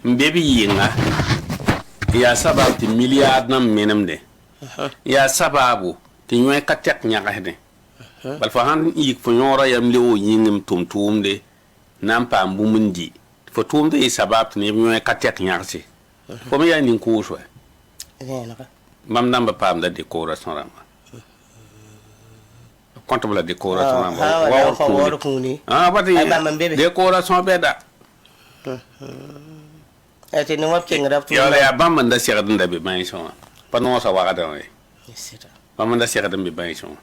n be b yɩnga n yaa sabab tɩ milliard nan menemdẽ, n yaa sabaabo tɩ yõe ka tɛk yãgsdẽ. Bala fo sãn yik fo yõorã yam leoog yĩng n tʋm tʋʋmde na n paam bũmb n di, fo tʋʋmdã yɩ sabab tɩ neb yõe ka tɛk yãgse. Fo me yaa nin-kʋʋs wɛ. Bãmb dãmba paamda décoration rãmba. Kõtb la décoration rãmba. Waoor kũuni. Décoration bɛda. Tɩ ne wã kengra b Ya la yaa bãmb n da segd n da be bãensẽ wã. Pa noosã wagdã wã ye. Bãmb n da segd n be bãensẽ wã.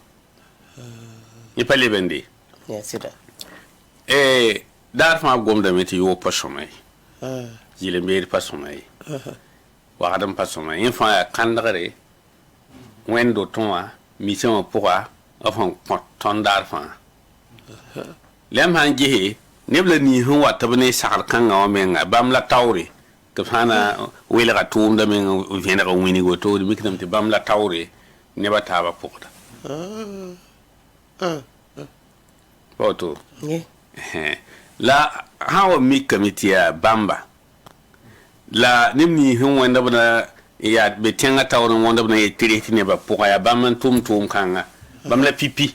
Yẽ pa lebende. Daar fãa b gomdame tɩ yoog pa sõma ye. Yel-n-beed pa sõma ye. Wagdem pa sõma ye. Yẽ fãa yaa kãndgre wẽnd dotẽ wã misẽ wã pʋga b sẽn kõt tõnd daar fãa. La yãmb sã n gese neb la nins sẽn wat b ne sagr kãngã wã menga bãmb la taoore tɩ b sã na welga tʋʋmdã meng n vẽneg n wĩnig woto d mikdame tɩ bãmb la taoore nebã taabã pʋgda. Pa woto? La sã n wa mikame tɩ yaa bãmba la neb nins sẽn wẽnd b na yaa be tẽngã taoor n wõnd b na yet tɩ res tɩ nebã pʋga yaa bãmb n tʋm tʋʋm-kãnga bãmb la pipi.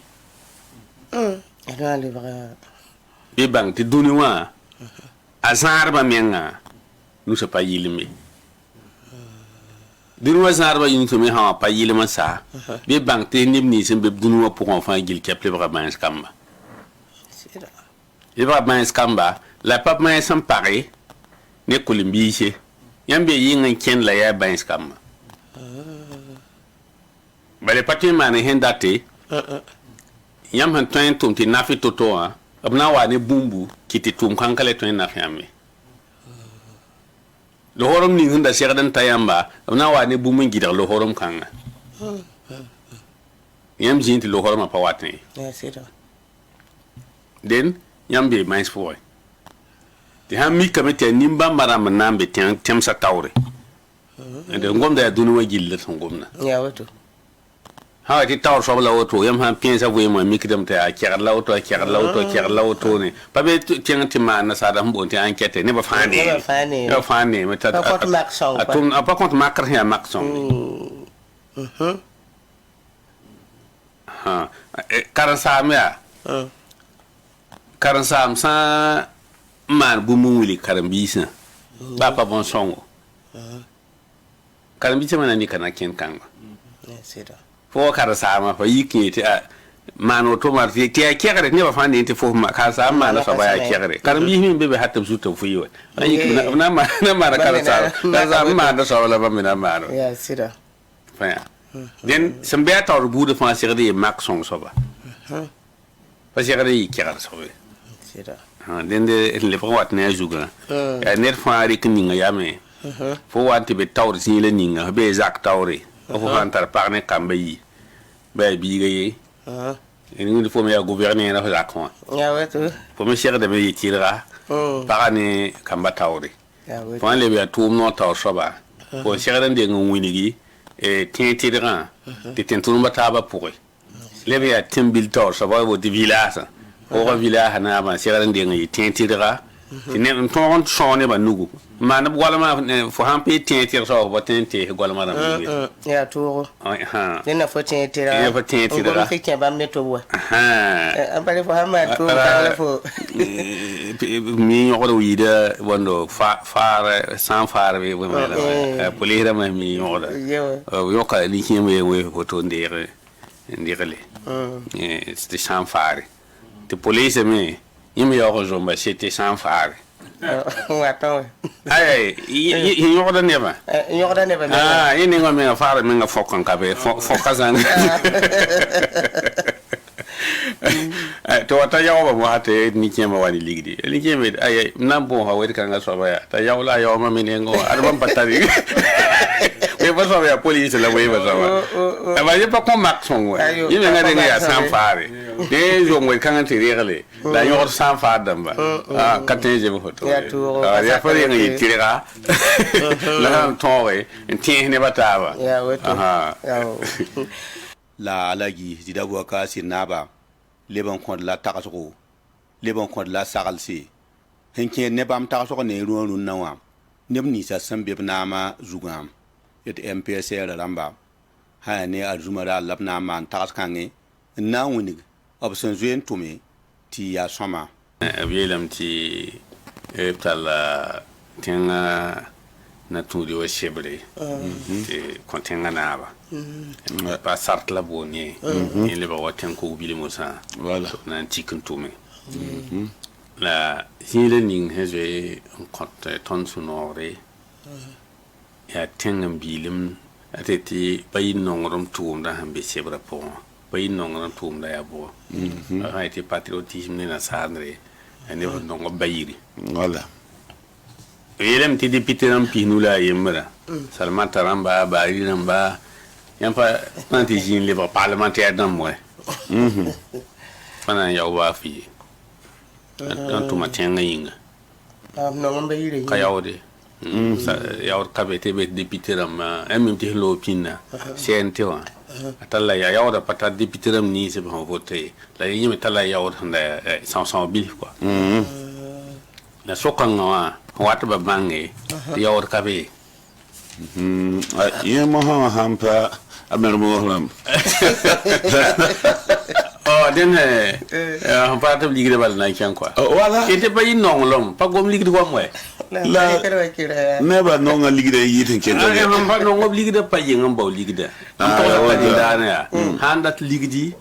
Bɩ bãng tɩ dũni wã a zãadbã menga nusã pa yɩlem ye. Dũni wã zãadbã nusã me sã wã pa yɩlem n sa, bɩ bãng tɩ neb nins sẽn be dũni wã pʋgẽ fãa gill kɛp lebga bãens kamba. Lebga bãens kamba la pa bãens n page ne kʋlem-biise. Yãmb bee yɩng n kẽnd la yaa bãens kamba. Bala pa tõe n maan sẽn date yãmb sẽn tõe n tʋm tɩ naf y to-to wã b na n wa ne bũmbu kɩ tɩ tʋʋm kãng ka le tõe n naf yãmb ye. Lohorem ning sẽn da segd n ta yãmba b na n wa ne bũmb n gɩdg lohorem kãnga. Yãmb zĩig tɩ lohoremã pa watẽ ye. Dẽn yãmb bee bãens pʋgẽ. Tɩ sãn mikame tɩ yaa nin-bãmba rãmb n na n be tẽmsã taoore. D gomda yaa dũni wã gill d sẽn gomda. Sã wa tɩ taoor soab la woto yãmb sãn pẽesã vɩɩmã mikdame tɩ a kɛgd la woto a kɛgd la woto a kɛgd la woto ne pa be tẽng tɩ maan nasaara sẽn boond tɩ enquête nebã fãa neeme. Nebã fãa neeme a pa kõt makr sẽn yaa mak sõng ye. Karen-saam yaa karen-saam sã n maan bũmb n wilg karen-biisã baa pa bõn-sõngo. Karen-biisã me na nika na kẽnd kãnga. Fo wa karen-saamã fa yik n yetɩ maan woto mar tɩ yaa kɛgre nebã fãa ne tɩ fo karen-saam maana soaba yaa kɛgre. Karen-biis me n be be hat tɩ b zut tɩ b fʋɩ wa. B na n maana karen-saam n maanda soaba la bãmb me na n maana. Fãa dẽn sẽn be a taoor buudã fãa segd yɩ mak sõng soaba. Pa segd yɩ kɛgr soab ye. Dẽnd n lebg n wat ne a zugã yaa ned fãa rɩk ninga yame fo wa n tɩ be taoor zĩig la ninga f bee zak taoore fo sã n tar pag ne kamba yi bɩ yaa biiga ye rĩng fo me yaa gouverneur f zakẽ wã fo me segdame yɩ tɩrga paga ne kamba taoore. Fo sãn leb yaa tʋʋm noor taoor soaba fo n segd n deng n wilgi tẽeg tɩrgã tɩ tẽn-tʋrembã taabã pʋgẽ leb yaa tẽn-bil taoor soaba wa tɩ village pʋgã village naabã segd n deng n yɩ tẽeg tɩrga tɩ n tõog n sõog nebã nugu n maan b goalmã fo sãn pa tẽeg tɩrg soaba fo pa tõe n tees goalmã rãmb nugu ye. Yaa toogo. Ned na fo tẽeg tɩrga. Fo tẽeg tɩrga. N gom tɩ kẽ bãmb ne tob wa. Bala fo sãn maan tʋʋm kãng la fo. Mi yõgd wiida bõndo faar sã n faar bɩ bõe polis rãmbã mi yõgda b yõka nin-kẽemb ye wees woto n deeg n degle tɩ sã n faare tɩ polisã me yẽ me yaoog n zomba se tɩ sã n faare. Watã wã. Ay, y yõgda nebã. N yõgda nebã menga. Ah, yẽ nengã menga fagda menga fõk n ka be, fõka zãng. Tɩ wa t'a yaoobame wa tɩ nin-kẽemã wa ne ligdi. Nin-kẽemã yet ay m na n bõosa wed-kãngã soaba yaa t'a yao la a yaooma me nengẽ wã ad bãmb pa tar ye. Pa soaba yaa police la weebã soaba. Ba yẽ pa kõ mak sõng wɛ. Ayo, Yẽ menga pa kõ reng yaa mak sã n sõng. faare. Dẽ zong wed-kãngã tɩ regle la yõgd sã n faad dãmba. Ah, ka tõe n zems foto. Yaa toogo, Ah, pa yaa pa sakr reng n yɩ tɩ- tɩrga la sã n tõoge n tẽes nebã taaba. Yaa woto. Aha. Yaa wo. La Alagi Zida Boubacar sɩd naaba leb n kõd la tagsgo, leb n kõd la saglse sẽn kẽed ne bãmb tagsg ne rũã rũnnã wã neb ninsã sẽn be b naamã zugã d MPSR rãmba sã yaa ne arzũma raar la b na n maan tags kãngẽ n na n wilg b sẽn zoe n tʋme tɩ yaa sõma. B yeelame tɩ b talla tẽngã na tũud wa sebre tɩ kõ tẽngã naaba pa sart la boond yẽ yẽ lebg wa tẽn-kug bilmosã Voilà. tɩ b na n tik n tʋme la zĩiga ning sẽn zoe n kõt tõnd sũ-noogre yaa tẽng n biilem a tɩ tɩ pa yɩ nongrem tʋʋmdã sẽn be sebrã pʋgẽ wã pa yɩ nongrem tʋʋmdã yaa bʋgɔ sã yetɩ patriotisme ne nasaandre a neb sẽn nong b ba yiri. Voilà. Yeelame tɩ député rãmb 15 la a yembrã Salamata rãmba, Baari rãmba, yãmb pa na n tɩ zĩig n lebg parlementaire dãmb wɛ pa na n yao baa fɩ ye n tʋma tẽngã yĩnga. B nong n ba yirã. Ka yaoode yaood ka be tɩ be député rãmbã ã mim tɩ sẽn loog pĩnda CNT wã a talla ya yaooda pa tar député rãmb nins b sẽn vote ye la yẽ me talla yaood sẽn da sõs-sõs bilf kɔa la so-kãngã wã sẽn wat ba bãnge tɩ yaood ka be ye. Yẽ mosã wã sãn pa a mermoos rãmb. Oh, dẽn sẽn pa tɩ b ligdã bala na n kẽng kɔa. Wala. Tɩ pa yɩ nonglem pa gom ligd goam wɛ. La La- Nebã nonga ligdã n yɩɩd n kẽnda. Sẽn pa nong b ligdã pa yeng n bao ligdã n Ah, togsa pa wala. dĩndaanã yaa sãn dat ligdi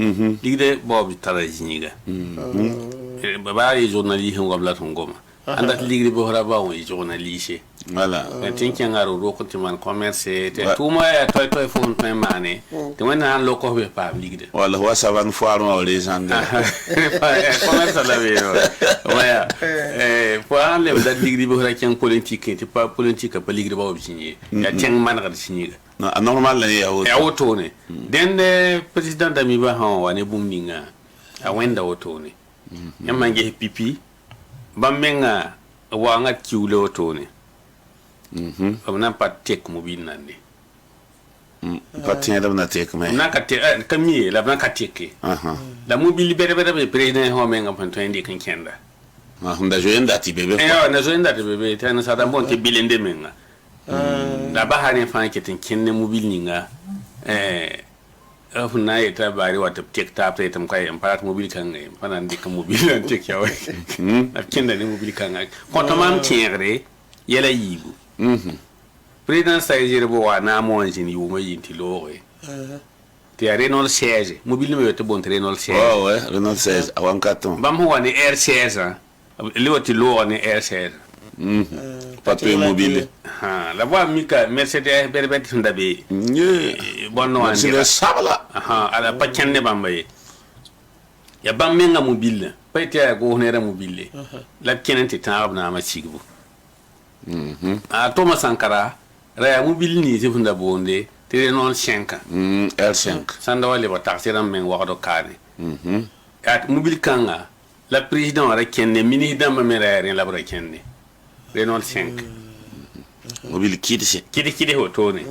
ligdã baoob tara zĩiga baa yɩ journaliste n goam la tõn goma ãn dat ligd bosra ba wã yɩ journaliste. Wala. Tɩ n kẽnga ro-rok tɩ maan commerce tɩ Wa- tʋʋmã yaa toay-toay fo sẽn tõe n maane tɩ Wẽnnaam sãn lok f bes paam ligdã. Wala wa saban foar wã re zãnde. Commerce la be waya fo sãn leb dat ligd bosra kẽng politique tɩ pa politique pa ligd baoob zĩ ye yaa tẽng manegd sĩiga. A normal la yaa woto. Yaa wotone dẽnd président Damiba sã wa ne bũmb ninga a wẽnda wotone yãmb ma'n ges pipi bãmb menga waoongã kiuule wotone b na n pa tek mobil nande. Pa tẽedb na tekme. B na n ka tek ka mi ye la b na n ka teke la mobil bɛd-bɛd be président sã menga sẽn tõe n dɩk n kẽnda. Sẽn da zoe n dat tɩ be be. Ya na zoe n dat be be tɩ nasaar rãmb boond tɩ bilende menga la basa rẽ fãa ket n kẽnd ne mobil ninga f na n yeta baari wa tɩ b tek taab t'a yetɩ m ka ye m pa rat mobil kãnga ye m pa na n dɩk mobil n tek ya wa la b kẽnda ne mobil kãnga kõta maam tẽegre yɛla yiibu président Saigir bo wa naam wã n zĩnd yʋʋmã yĩn tɩ looge tɩ yaa Renault 16 mobil me tɩ boond tɩ Renault 16. Ouais, ouais, Renault 16 a wankato. Bãmb sẽn wa ne R16 le wa tɩ looga ne R16. Pa tõe mobile. Ha, la b wa mika Mercedes bɛd-bɛd sẽn da be Ye. bõn wã n Mercedes sabla. Aha, ala pa kẽnd ne bãmba ye ya bãmb menga mobil pa yetɩ yaa goos neerã mobile la b kẽn n tɩ tãag b naamã sigbo a Toma Sankara ra yaa mobil nins sẽn da boonde tɩ Renault 5. R5. Sãn da wa lebg tagsɩ rãmb meng wagd kaane yaa mobil kãnga la président ra kẽnd ne ministre dãmbã me ra yaa rẽ la b ra kẽnde Renault 5. Mobil kidse. Kɩd-kɩds wotone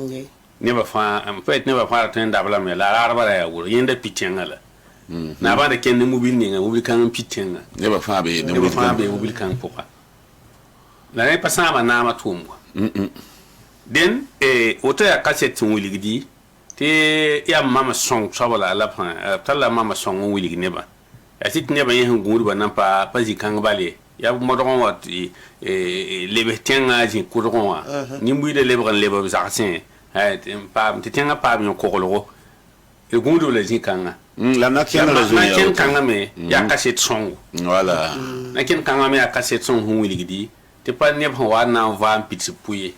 nebã fãa n pa yetɩ nebã fãa ra tõe n dablame la raadbã ra yaa wʋrg yẽnda pi tẽngã la naabã ra kẽnd ne mobil ninga mobil kãng n pi tẽngã. Nebã fãa be ne nebã mobil fãa kãng. be mobil kãng pʋga la rẽ pa sãama naamã tʋʋm wa dẽn woto yaa kaset sẽn wilgdi tɩ yaa mama sõng soaba la b b talla mama sõng n wilg nebã yaa tɩ tɩ nebã yẽ sẽn gũudbã nan pa pa zĩ-kãng bal ye yaa modgẽ wã tɩ lebs tẽngã zĩ kʋdgẽ wã nin-buiidã lebg n leb b zagsẽ paam tɩ tẽngã paam yõ-koglgo d gũudb la zĩ-kãngã. La na kẽnd ra na zoe kẽnd kãngã me yaa kaset sõngo. Voilà. Na kẽnd kãngã me yaa kaset sõng sẽn wilgdi Tɩ pa neb sẽn wa n na n va n pids b pʋ ye.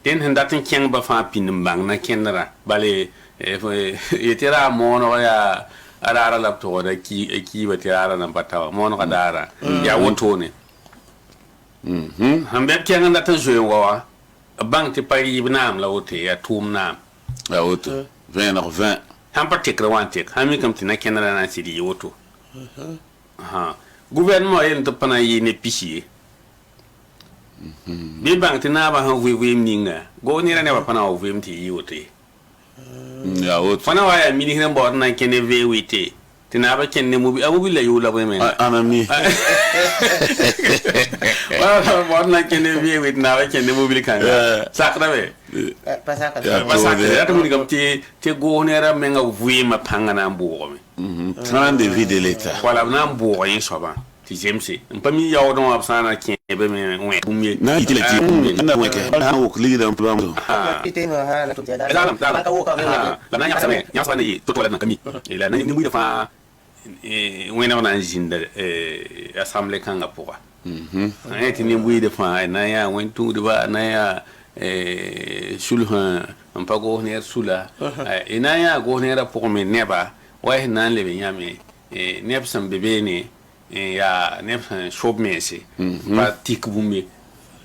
Dẽnd sẽn dat n kẽng ba fãa pĩnd n bãng na kẽndrã bale yetɩ ra mooneg yaa a raara la b togda a kiiba tɩ raara nan pa ta wã moonegã daarã yaa wotone. Sẽn bɩ b kẽng n dat n zoe n wa wã, b bãng tɩ pa rɩɩb naam la woto ye, yaa tʋʋm naam. Ya woto vẽeneg vẽ. Sãn pa tekrã wã n tek, sãn mikame tɩ na kẽndrã na n sɩd yɩ woto. Gouvernement yel tɩ b pa na n yɩ ne pis ye. Bɩ bãng tɩ naabã sẽn vʋɩ vɩɩm ninga, goo nera nebã pa na n wa vɩɩm tɩ yɩ woto ye. Ya woto. Fo na wa yaa ministre n baood n na n kẽ ne V8 tɩ naabã kẽnd ne mobi, a mobil la yʋʋl la bõe menga. Ãna mi. Baood n na n kẽnd ne V8, naabã kẽnd ne mobil kãnga, sakdame? Pa sakd. Ya. Pa sakd rat wilgame tɩ goos neerã menga vɩɩmã pãngã na n bʋʋgame. Train de vie de l'État. Wala b na n bʋʋga yẽ soabã tɩ zemse n pa mi yaoodẽ wã b sã n na kẽebe me wẽ bũmb ye. Na yɩ la tɩ na wẽke na n wok ligdã bãmb. La na n yãgsame yãgsba ne yɩ to-to la na ka mi la ne-buiidã fãa wẽneg na n zĩnda assemblée kãngã pʋga yẽ tɩ nin-buiidã fãa na n yaa wẽn-tũudba, na n yaa sulsẽ n pa goos neer sula, y na n yaa goos neerã pʋgẽ me neba wa y sẽn na n leb yãme neb sẽn be beene n yaa neb sẽn sob mense pa tik bũmb ye,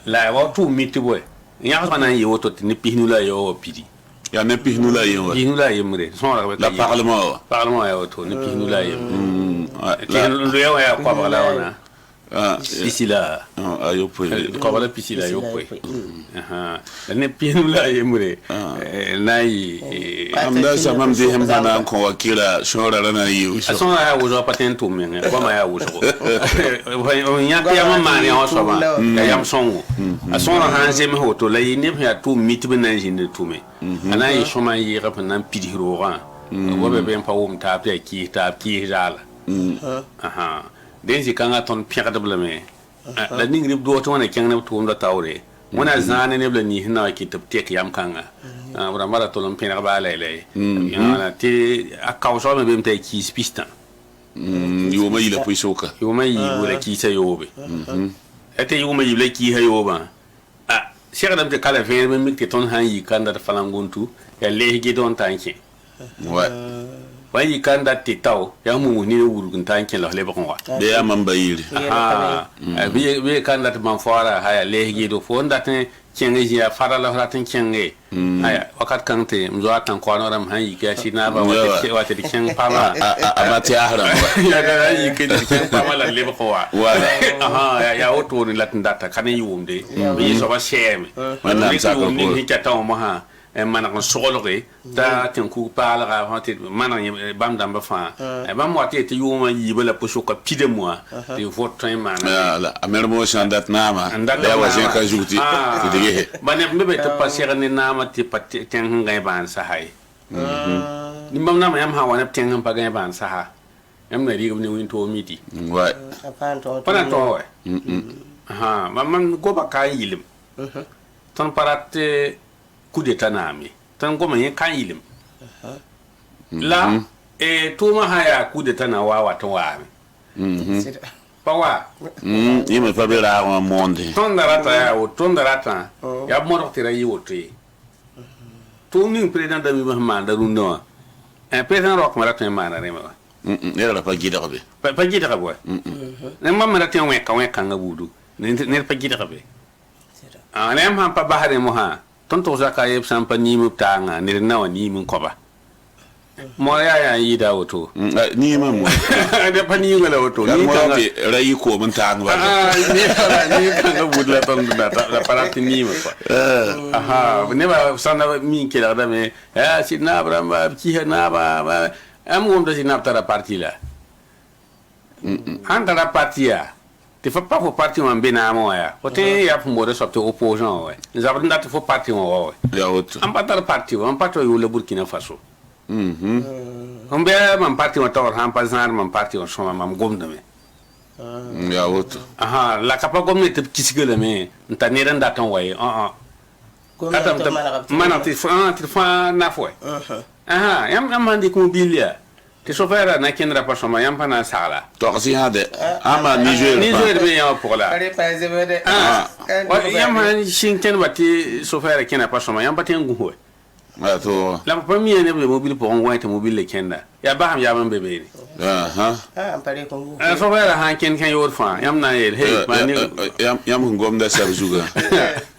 la wa tʋʋm mi tɩ bõe yãgsmã na n yɩ woto tɩ ne 15 la ya wa pidi. Ya ne 15 la yem wa. 15 la yembre sõorg. La parlement wa. Parlement ya woto ne 15 la yembre tɩ loya wã yaa koabg la wãna pisi la a yopoe. Koabg la pisi la yopoe la ne 15 la yembre na n yɩ. Mam da sa mam desem sã na n kõ wa kɩra sõora ra na n yɩ A sõora yaa wʋsg pa tõe n tʋm mengẽ, goamã yaa wʋsgo yãk yam n maan yã wã soabã yaa yam sõngo. A sõora sã n zems woto la yɩ neb sẽn yaa tʋʋm mitb n na n zĩnd tʋme, a na n yɩ sõma n yɩɩg p na n pids roogã wa be be n pa wʋm taab tɩ yaa kɩɩs taab kɩɩs zaala. Dẽn zĩ-kãngã tõnd pẽgdb lame la ningr b doos tɩ wãna kẽng ne b tʋʋmdã taoore wẽna zãane neb la nins sẽn na wa kɩt tɩ b tek yam kãnga b rãmbã ra tol n pẽneg baa laylay tɩ a kaoosgame beeme t'a yaa kiis pistã. Yʋʋmã yila pʋɩ-sʋka. Yʋʋmã yiibu la kiisã yoobe ya tɩ yʋʋmã yiib la kiisã yoobã a segdame tɩ kala vẽenem n mik tɩ tõnd sã n yi kanda d falanguntu yaa lees ged n ta n kẽ wa n yi kanda tɩ tao yaa mumus ned n wurg n ta n kẽ la f lebg n wa. Bɩ yaa mam ba yiri. Bɩ kanda tɩ bãmb faoora ha yaa lees gedo fo n dat n kẽng zĩ yaa fara la f rat n kẽnge aya wakat kãng tɩ m zoa tãnkoan rãmb sãn yik yaa sɩd naabã wa tɩ d kẽng pamã. A ma tɩ rãmb. Yaa yik tɩ d kẽng pamã la d lebg wa. Wala. Yaa wotone la tɩ n data ka ne yʋʋmde bɩ yẽ soabã sɛɛme. Wẽnnaam sakr yʋʋm ning poore. sẽn kɛtã wã mosã n maneg n sogelge t'a tẽn-kug paalga fãa tɩ maneg bãmb dãmbã fãa bãmb wa tɩ yetɩ yʋʋmã yiibã la pʋsʋka pidame wã tɩ vot tõe n maana. La a mermo sã n dat naamã N dat la yaa wa naamã. zẽka zug tɩ tɩ dg ba neb me be tɩ pa seg ne naamã tɩ pa tẽng sẽn gãe bãan sasa ye. Nin-bãmb naamã yãmb sã n wa neb tẽng sẽn pa gãe bãan sasa, yãmb na rigb ne wĩntoog midi. Pa na tõog wɛ mam goba ka n yɩlem tõnd pa rat coup d'état naam ye, tõnd goma yẽ ka n yɩlem la tʋʋmã sã yaa coup d'état na wa wat n waame pa wa. Yẽ me pa be raag wã moonde. Tõnd da rata yaa woto, tõnd da ratã yaa b modg tɩ ra yɩ woto ye. Tʋʋm ning président da mim sẽn maanda rũndã wã, président roak me ra tõe n maana rẽmba wa. Ned ra pa gɩdg be. Pa gɩdga bʋa ne mam me ra tõe n wẽka wẽkãngã buudu ned pa gɩdg be. Ne yãmb sãn pa bas rẽ mosã tõnd tʋg zaka ye b sã n pa niim b taangã ned n na wã niim n kõba moor yaa yaa n yɩɩda a woto. Niimã mo. De pa niingã la woto. La moor tɩ ra yɩ koom n taang bala. Niin-kãngã buud la tõnd la pa rat niimã kɔa. Aha, nebã sãnda mi n kelgdame sɩd naab rãmba b kisa naabã am wʋmda sɩd naab tara parti la sãn tara parti yaa tɩ fo pa fo parti wã n be naamã wã yaa fo tõe n yaa f moodã soab tɩ opposant wã wɛ n zabd n dat fo parti wã wa wɛ. Ya woto. N pa tar parti wã, mam parti wã yʋʋla Burkina Faso n bɩ mam parti wã taoor sãn pa zãad mam parti wã sõma mam gomdame. Ya woto. Aha, la ka pa gomd tɩ b kisga lame n tar ned n dat n wa ye maneg tɩ fãa naf wɛ. Aha, yãmb sãn dɩk mobil yaa Tɩ sofɛɛra na kẽndra pa sõma, yãmb pa na n sagla. Togs yã de ãmba Niger. Niger be yãmb pʋgã la. Pa re pa zebd. Yãmb sãn sɩng kẽndba tɩ sofɛɛra kẽna pa sõma, yãmb pa tõe n gũs wɛ. To. La b pa mi neb le mobil pʋgẽ wã tɩ mobil le kẽnda yaa basam yaab n be beene. Ah, n pa re kõn gũs. Sofɛɛra sãn kẽnd kẽ yood fãa, yãmb na n yeel hey maa ne. Yãmb sẽn gomda sab zuga,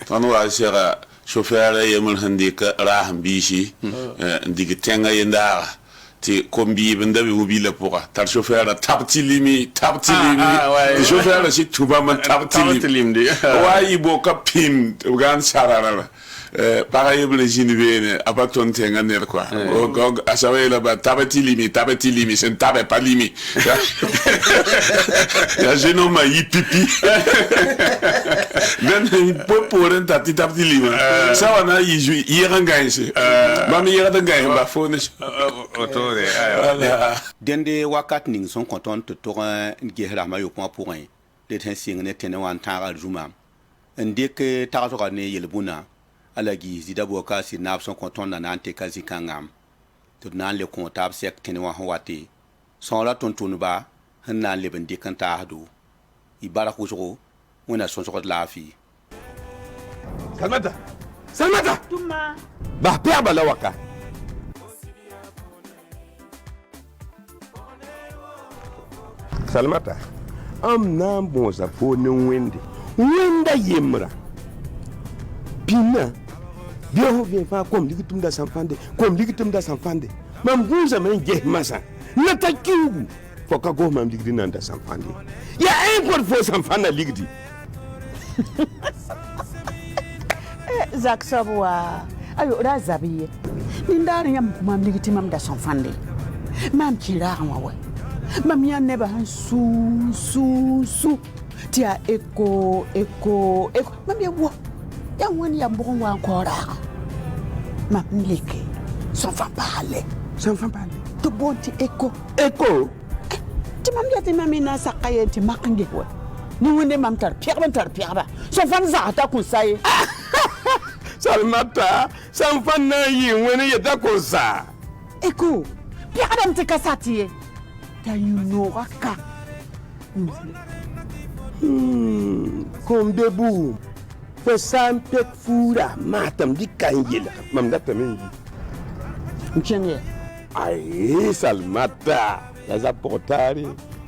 tõnd wa sega chauffeur yembr sẽn dɩk raas n biisi n dɩk tẽngã yendaaga tɩ kom-biib n da be mobilã pʋga tar chauffeur tab tɩ limi, tab tɩ limi, tɩ chauffeur sɩ tũ bãmb n tab tɩ lim wa yɩ boka pĩnd b gãn sararã. Pag yembre zĩnd beene, a pa tõnd tẽngã ned kɔa, a soaba yeela ba tab tɩ limi, tab tɩ limi, sẽn tabe pa limi, yaa jeune homme a yɩ pipi bẽnd poe poorẽ n tar tɩ tab tɩ lima sã wa na n yɩ yɩg n gãense, bãmb yɩgd n gãens ba foone. Wala. Dẽnde wakat ning sẽn kõ tõnd tɩ tog n ges rasem a yopoẽ pʋgẽ, d sẽn sɩng ne tẽne wã n tãaga zũma n dɩk tagsga ne yel-bũna ala gɩɩs zɩda boka sɩd naab sẽn kõ tõndã na n teka zĩ-kãngã tɩ d na n le kõ taab sɛk tẽne wã sẽn wate sõora tʋm-tʋmdba sẽn na n leb n dɩk n taasdo y bark wʋsgo. Wẽnna sõsgd laafɩ. Salmata, Salmata, bas pɛgba la waka. Salmata, am na n bõosa fo ne Wẽnde, Wẽnda yembra pĩnã bɩ fo vẽ fãa kom lig tɩ m da sãn fãnde, kom lig tɩ m da sãn fãnde. Mam gũusame n ges masã na ta kiugu fo ka gos mam ligdi na n da sãn fãnde, yaa ẽn kõt fo sãn fãnda ligdi. Zak soab wa ayo ra zab ye nindaar yãmb kõ mam lig tɩ mam da sẽn fãnde, maam kɩ raagẽ wã wa mam yã nebã sẽn suu suu suu tɩ yaa eko eko eko, mam ye wa yaa wãn yaa bʋgẽ wa n kao raagã, mam n leke sẽn fãn paale. Sẽn fãn paale. Tɩ boond tɩ eko. Eko. Tɩ mam ya tɩ mam na n saka ye tɩ mak n ges wa ne Wẽnde mam tar pɛgb n tar pɛgba sẽn fãn zagsda kõ sa ye. Salmata, sãn fãn na n yɩ wẽne yeta kõ sa. Eko pɛgdame tɩ ka sa tɩ ye t'a yũ-noogã ka. Kom be buum fo sã n pek fuura maatame dɩka n yelg mam datame n yi. N kẽng ye. Aye, Salmata, la zab pʋg taare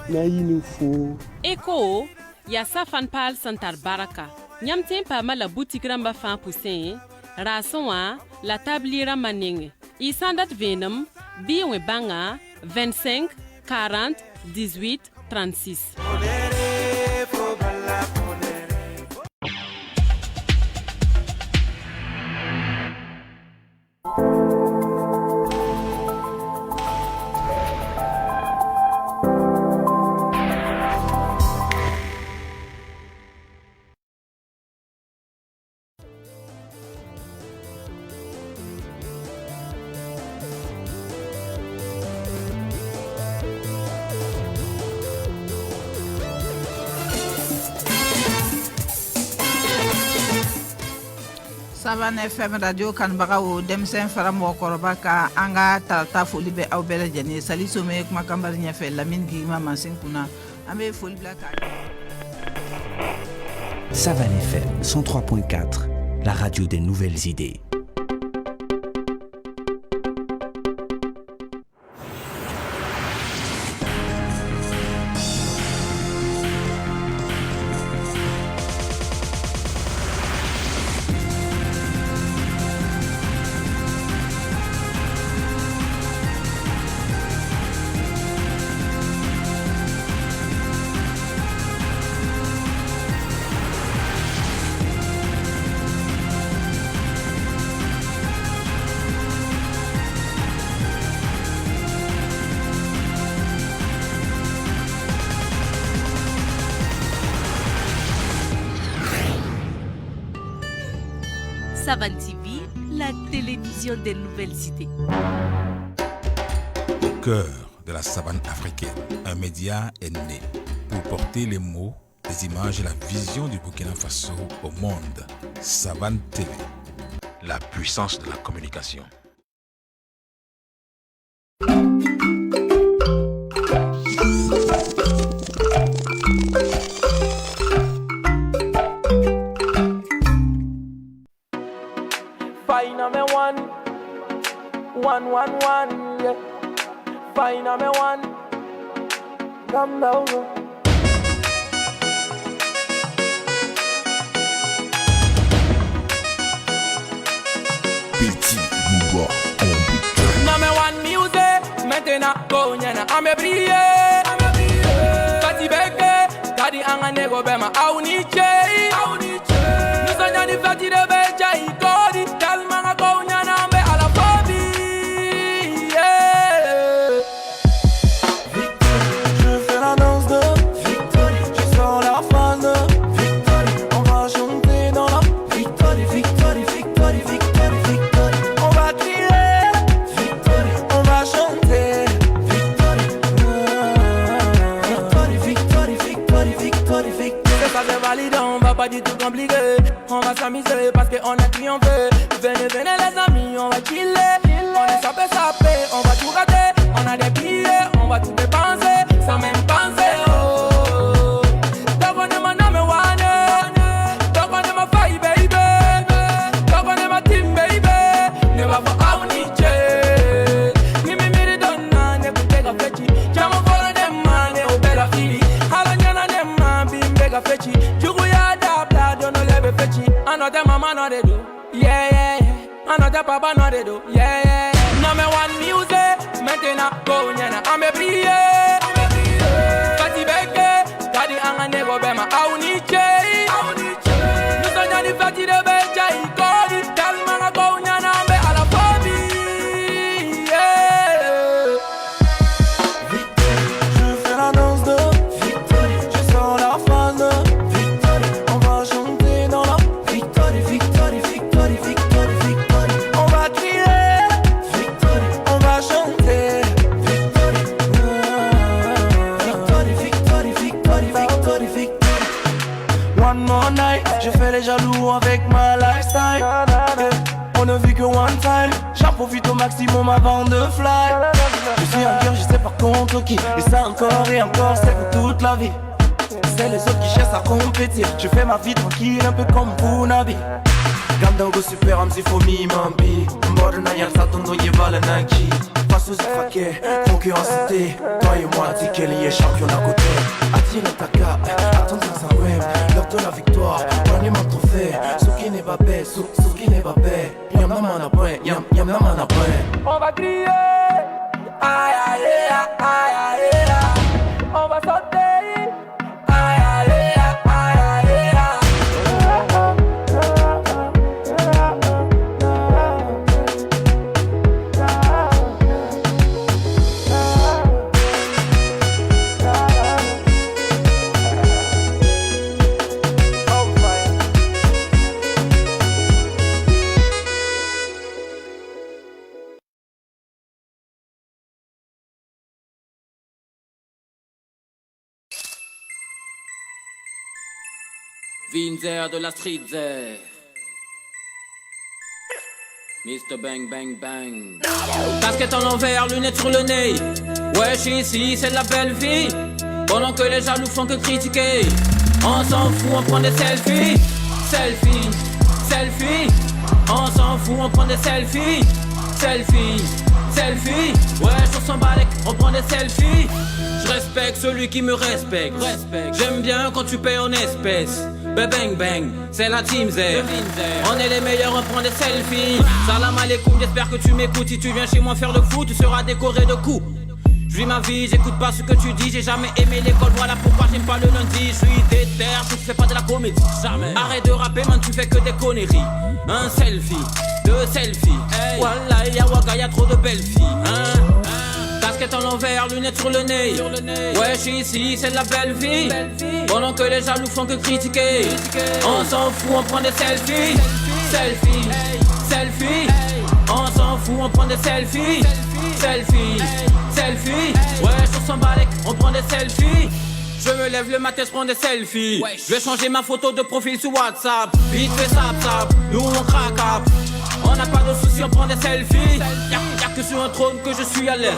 na n yɩ ne foo. Eko yaa safan paal sẽn tar baraka, yãmb tõe n paama la butik rãmbã fãa pʋsẽ raasẽ wã la tabli rãmbã nengẽ. Y sã n dat vẽenem bɩ y wẽ bãnga 25 40 18 36. Savane FM radio kanubagaw, denmisɛn fara mɔgɔkɔrɔba ka, an ka tarata foli bɛ aw bɛɛ lajɛlen ye. Sali Some kumakanbari ɲɛfɛ, Lamini Gigima mansin kunna, an bɛ foli bila ka. Savane FM 103.4, la radio des nouvelles idées. Savane TV, la télévision des nouvelles idées. Au cœur de la savane africaine, un média est né pour porter les mots, les images et la vision du Burkina Faso au monde. Savane TV, la puissance de la communication. Wine on me one. Come down. Petit Bouba Non mais one music, maintenant go nyana ame briller. Fati beke, kadi anga nego bema au ni che. Nous on yani fati de beja ikodi, tellement go nyana ambe à la phobie. Yeah. Je fais la danse de Victory. Je sors la phase de Victory. On va chanter dans la Victory, Victory, Victory, Victory, Victory. On va crier Victory. On va chanter Victory. Victory, Victory, Victory, Victory, Victory. C'est ça, c'est valide, on va pas du tout compliquer. On va s'amuser parce qu'on a triomphé. Venez, venez les amis, on va chiller. On est sapé, sapé, on va tout rater. On a des billets, on va tout dépenser. Sans même penser, oh. Talk on my number one, talk on my fight, baby. Talk on my team, baby. Never for our niche. Ni mi mi donna, ne putega fechi. Chamo follow them man, ne obela fili. Hala nyana dem man, bimbega fechi. Jugu ya da bla, don't lebe fechi. Another mama no they do, yeah yeah yeah. Another papa no they do, yeah yeah yeah. Number one music, maintenant go nyana, ame briller. Fati beke, kadi anga nego bema au ni che. Nous on yani fati de beja ikodi, tellement go nyana ambe à la phobie. Yeah. Je fais la danse de Victory. Je sors la phase de Victory. On va chanter dans la Victory, Victory, Victory, Victory, Victory. On va crier Victory. On va chanter Victory. Victory, Victory, Victory, Victory, Victory. One more night, je fais les jaloux avec ma lifestyle. Yeah. On ne vit que one time, j'en profite au maximum avant de fly. Je suis en guerre, je sais pas contre qui. Et ça encore et encore, c'est pour toute la vie. C'est les autres qui cherchent à compétir. Je fais ma vie tranquille, un peu comme Bunabi. Gandango super amzi for me mambi. Mbodana yalsa tondo yebala naki. Face aux faquets, concurrence toi et moi, Tikeli est champion à côté. Attire taka, attends dans sa web. L'heure de la victoire, prenez mon trophée. Soki ne babe, soki ne babe. Yam na mana point, yam yam na mana point. On va crier, aïe aïe aïe aïe aïe aïe. On va sauter, aïe aïe aïe aïe aïe. Vinzer de la street zer. Mr. Bang Bang Bang. Casquette en l'envers, lunettes sur le nez. Wesh, ici c'est la belle vie. Pendant que les jaloux font que critiquer. On s'en fout, on prend des selfies. Selfie, selfie. On s'en fout, on prend des selfies. Selfie, selfie. Wesh, on s'en bat les on prend des selfies. Je respecte celui qui me respecte. J'aime bien quand tu payes en espèces. Bang bang bang, c'est la team Z. On est les meilleurs, on prend des selfies. Salam alaikum, j'espère que tu m'écoutes. Si tu viens chez moi faire le fou, tu seras décoré de coups. Je vis ma vie, j'écoute pas ce que tu dis. J'ai jamais aimé l'école, voilà pourquoi j'aime pas le lundi. Je suis déter, tu fais pas de la comédie. Jamais. Arrête de rapper, man, tu fais que des conneries. Un selfie, deux selfies. Hey. Wallah, y'a waga, y'a trop de belles filles. Hein? Casquette en l'envers, lunettes sur le nez. Wesh, ici c'est la belle vie. Pendant que les jaloux font que critiquer. On s'en fout, on prend des selfies. Selfie, selfie. On s'en fout, on prend des selfies. Selfie, selfie. Wesh, on s'en bat les on prend des selfies. Je me lève le matin, je prends des selfies. Je vais changer ma photo de profil sur WhatsApp. Vite fait sap sap, nous on craque up. On n'a pas de soucis, on prend des selfies. Y'a que sur un trône que je suis à l'aise.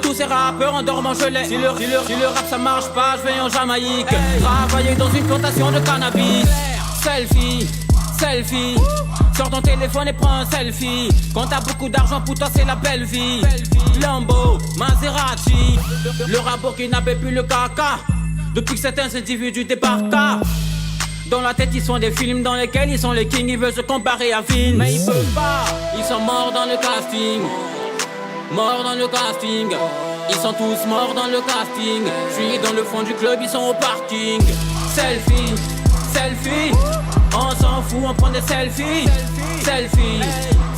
Tous ces rappeurs en dormant je l'ai. Si le rap ça marche pas, je vais en Jamaïque. Travailler dans une plantation de cannabis. Selfie, Selfie. Sors ton téléphone et prends un selfie. Quand t'as beaucoup d'argent pour toi, c'est la belle vie. Lambo, Maserati. Le rap burkinabé pue le caca. Depuis que certains individus débarquent. Dans la tête, ils sont des films dans lesquels ils sont les kings. Ils veulent se comparer à Vin. Mais ils peuvent pas. Ils sont morts dans le casting. Morts dans le casting. Ils sont tous morts dans le casting. Je suis dans le fond du club, ils sont au parking. Selfie, selfie. On s'en fout, on prend des selfies. Selfie,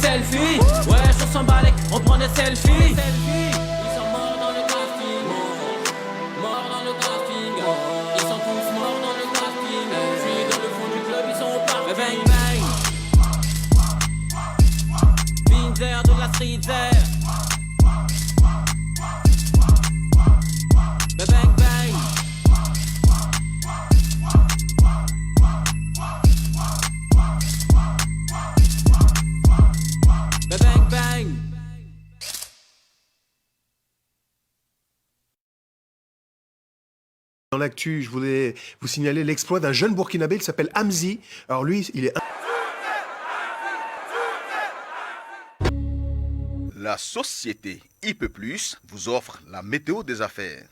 selfie. Ouais, je s'en balèque, on prend des selfies. Ils sont morts dans le casting. Morts dans le casting. Ils sont tous morts dans le casting. Je suis dans le fond du club, ils sont au parking. Bang bang. Vinzer de la street air. Bang bang. Bang bang. Dans l'actu, je voulais vous signaler l'exploit d'un jeune Burkinabé, il s'appelle Hamzi. Alors lui, il est La société IP Plus vous offre la météo des affaires.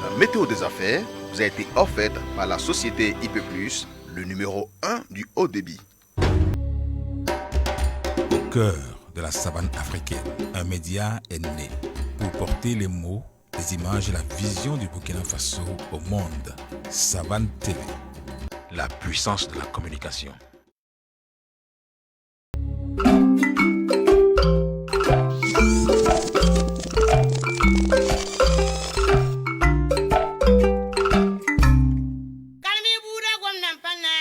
La météo des affaires vous a été offerte par la société IP+, le numéro 1 du haut débit. Au cœur de la savane africaine, un média est né pour porter les mots, les images et la vision du Burkina Faso au monde. Savane TV, la puissance de la communication. Kalem y buudã gomdã n pa na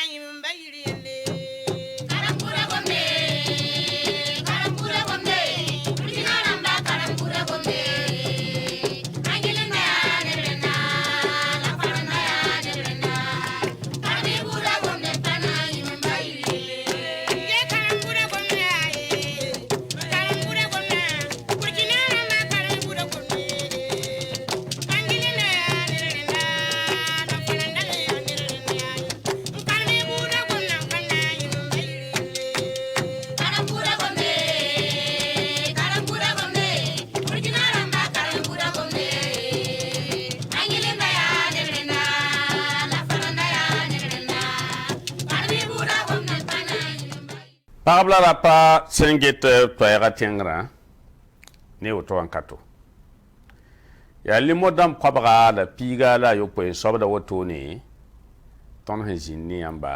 Pagb la rapa sẽn get toɛɛgã tẽngrã ne woto wã n ka to. Yaa limod dãmb koabga la piiga la a yopoe n soabda wotone tõnd sẽn zĩnd ne yãmba,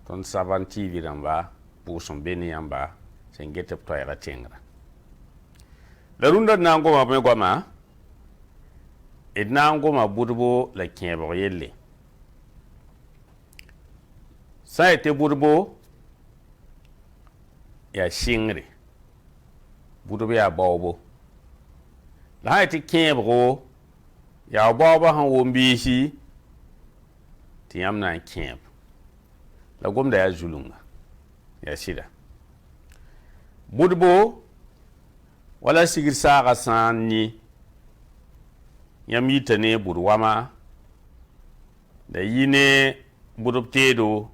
tõnd Savane TV rãmba pʋʋs n be ne yãmba sẽn get b toɛɛgã tẽngrã. La rũndã d na n goma me goama, d na n goma bʋdbo la kẽebg yelle. Sã n yetɩ bʋdbo yaa sɩngre, bʋdb yaa baoobo. La sã n yetɩ kẽebgo yaa baoobã sẽn wʋm biisi tɩ yãmb na n kẽeb. La gomda yaa zulunga, yaa sɩda. Bʋdbo wala sigr saagã sã n ni, yãmb yita ne bʋd-wama la yi ne bʋdb teedo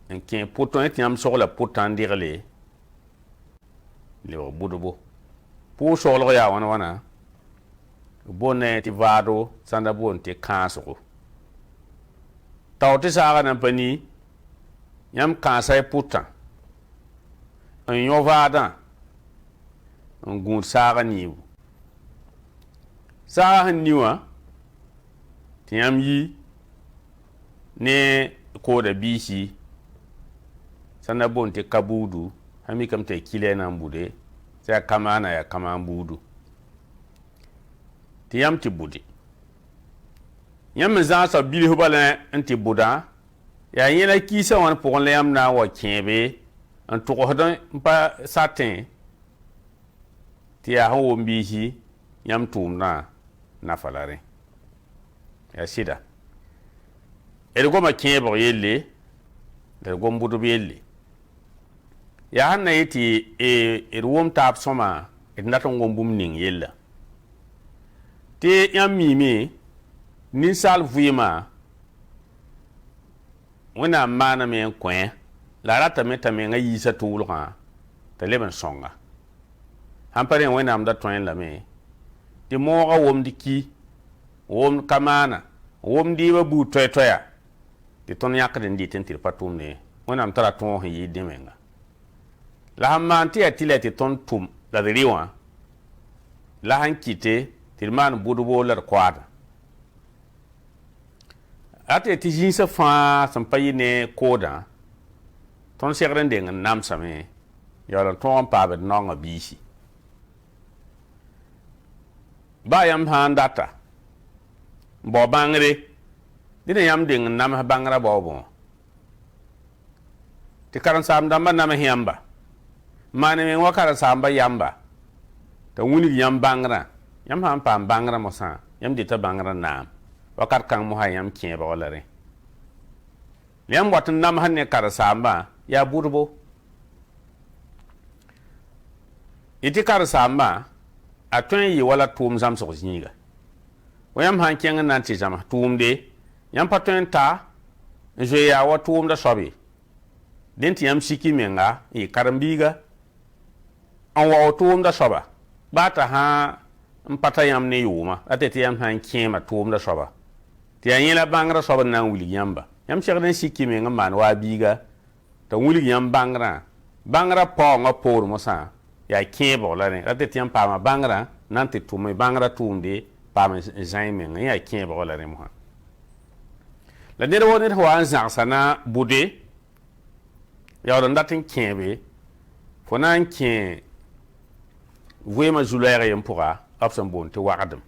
n kẽ pʋtõ tɩ yãmb sogla pʋtã n degle lebg bʋdbo. Pʋʋg-soglg yaa wãn wãna? B boonda tɩ vaado sãnda boond tɩ kãasgo. Tao tɩ saagã nan pa ni, yãmb kãasa y pʋtã n yõ vaadã n gũud saagã niibu. Saagã sẽn ni wã tɩ yãmb yi ne kooda biisi sãnda boond tɩ ka-buudu, sã mikame tɩ ya kila na n bude, tɩ yaa kamaana yaa kamaan buudu tɩ yãmb tɩ bʋde. Yãmb n zãasa bilf bala n tɩ bʋdã, yaa yẽla kiisã wãn pʋgẽ la yãmb na n wa kẽebe n tʋgsd n pa satẽ tɩ yaa sẽn wʋm biisi yãmb tʋʋmdã nafa la rẽ. Yaa sɩda. D goma kẽebg yelle la d gom bʋdb yelle. Yaa sẽn na yet tɩ d wʋm taab sõma, d dat n wʋm bũmb ning yella. Tɩ yãmb miime, ninsaal vɩɩmã Wẽnnaam maaname n kõ la a ratame t'a menga yiisa tʋʋlgã t'a leb n sõnga. Sãn pa rẽ Wẽnnaam da tõe lame tɩ moogã wʋmd ki, wʋmd ka maana, wʋmd dɩɩbã buud toɛ-toɛya tɩ tõnd yãkd n dɩt n tɩ d pa tʋmd ye. Wẽnnaam tara tõog sẽn yɩɩd dẽ menga. La sẽn maan tɩ yaa tɩlɛ tɩ tõnd tʋm la d rɩ wã, la sẽn kɩte tɩ d maan bʋdbo la d koaadã. Rat tɩ zĩisã fãa sẽn pa yɩ ne koodã, tõnd segd n deng n namsame, yaool n tõog n paam d naongã biisi. Baa yãmb sã n data n bao bãngre, dẽnda yãmb deng n nams bãngrã baoobẽ wã. Tɩ karen-saam-dãmbã nams yãmba, n maan meng wa karen-saambã yamba, t'a wilg yãmb bãngrã. Yãmb sã n paam bãngrã mosã, yãmb dɩta bãngrã naam. Wakat kãng mosã yãmb kẽebg la rẽ. La yãmb wat n namsd ne karen-saambã, yaa bʋdbo. Y tɩ karen-saambã, a tõe n yɩ wala tʋʋm zãmsg zĩiga. Wa yãmb sã n kẽng n na n tɩ zãms tʋʋmde, yãmb pa tõe n ta n zoe yaa wa tʋʋmda soab ye. Dẽn tɩ yãmb sik y menga n yɩ karen-biiga n wao tʋʋmda soaba, baa t'a sã n pa ta yãmb ne yʋʋmã, la tɩ yãmb sã n kẽema tʋʋmda soaba, tɩ yaa yẽla bãngrã soab n na n wilg yãmba. Yãmb segd n sik y meng n maan wa a biiga t'a wilg yãmb bãngrã. Bãngrã paoongã poor mosã yaa kẽebg la rẽ, la tɩ yãmb paama bãngrã na n tɩ tʋm bãngrã tʋʋmde paam n zã y mengã, yẽ yaa kẽebg la rẽ mosã. La ned wa ned sẽn wa n zãgsa na bʋde, yaool n dat n kẽebe, fo na n kẽ vɩɩmã zu-loɛɛg yem pʋga, b sẽn boond tɩ wagdem.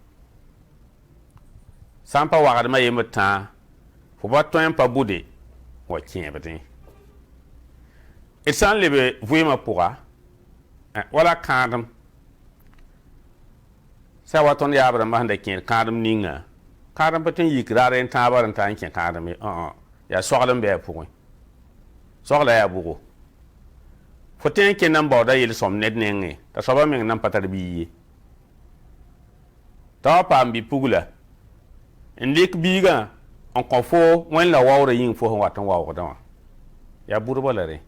Sã n pa wagdemã yembr tãa, fo pa tõe n pa bʋde wa kẽebdẽ. D sã n lebe vɩɩmã pʋga, wala kãadem, sã wa tõnd yaab rãmbã sẽn da kẽed kãadem ninga, kãadem pa tõe n yik raar n tãabã n ta n kẽ kãadem ye, õ yaa sogl n be a pʋgẽ. Sogla yaa bʋgo. Fo tõe n kẽnda n baooda yel-sõm ned nengẽ, t'a soabã meng nan pa tar biig ye. T'a wa paam bi-pugla n lɩk biigã n kõ fo wẽnd la waoorã yĩng fo sẽn wat n waoogdã wã. Yaa bʋdbã la rẽ.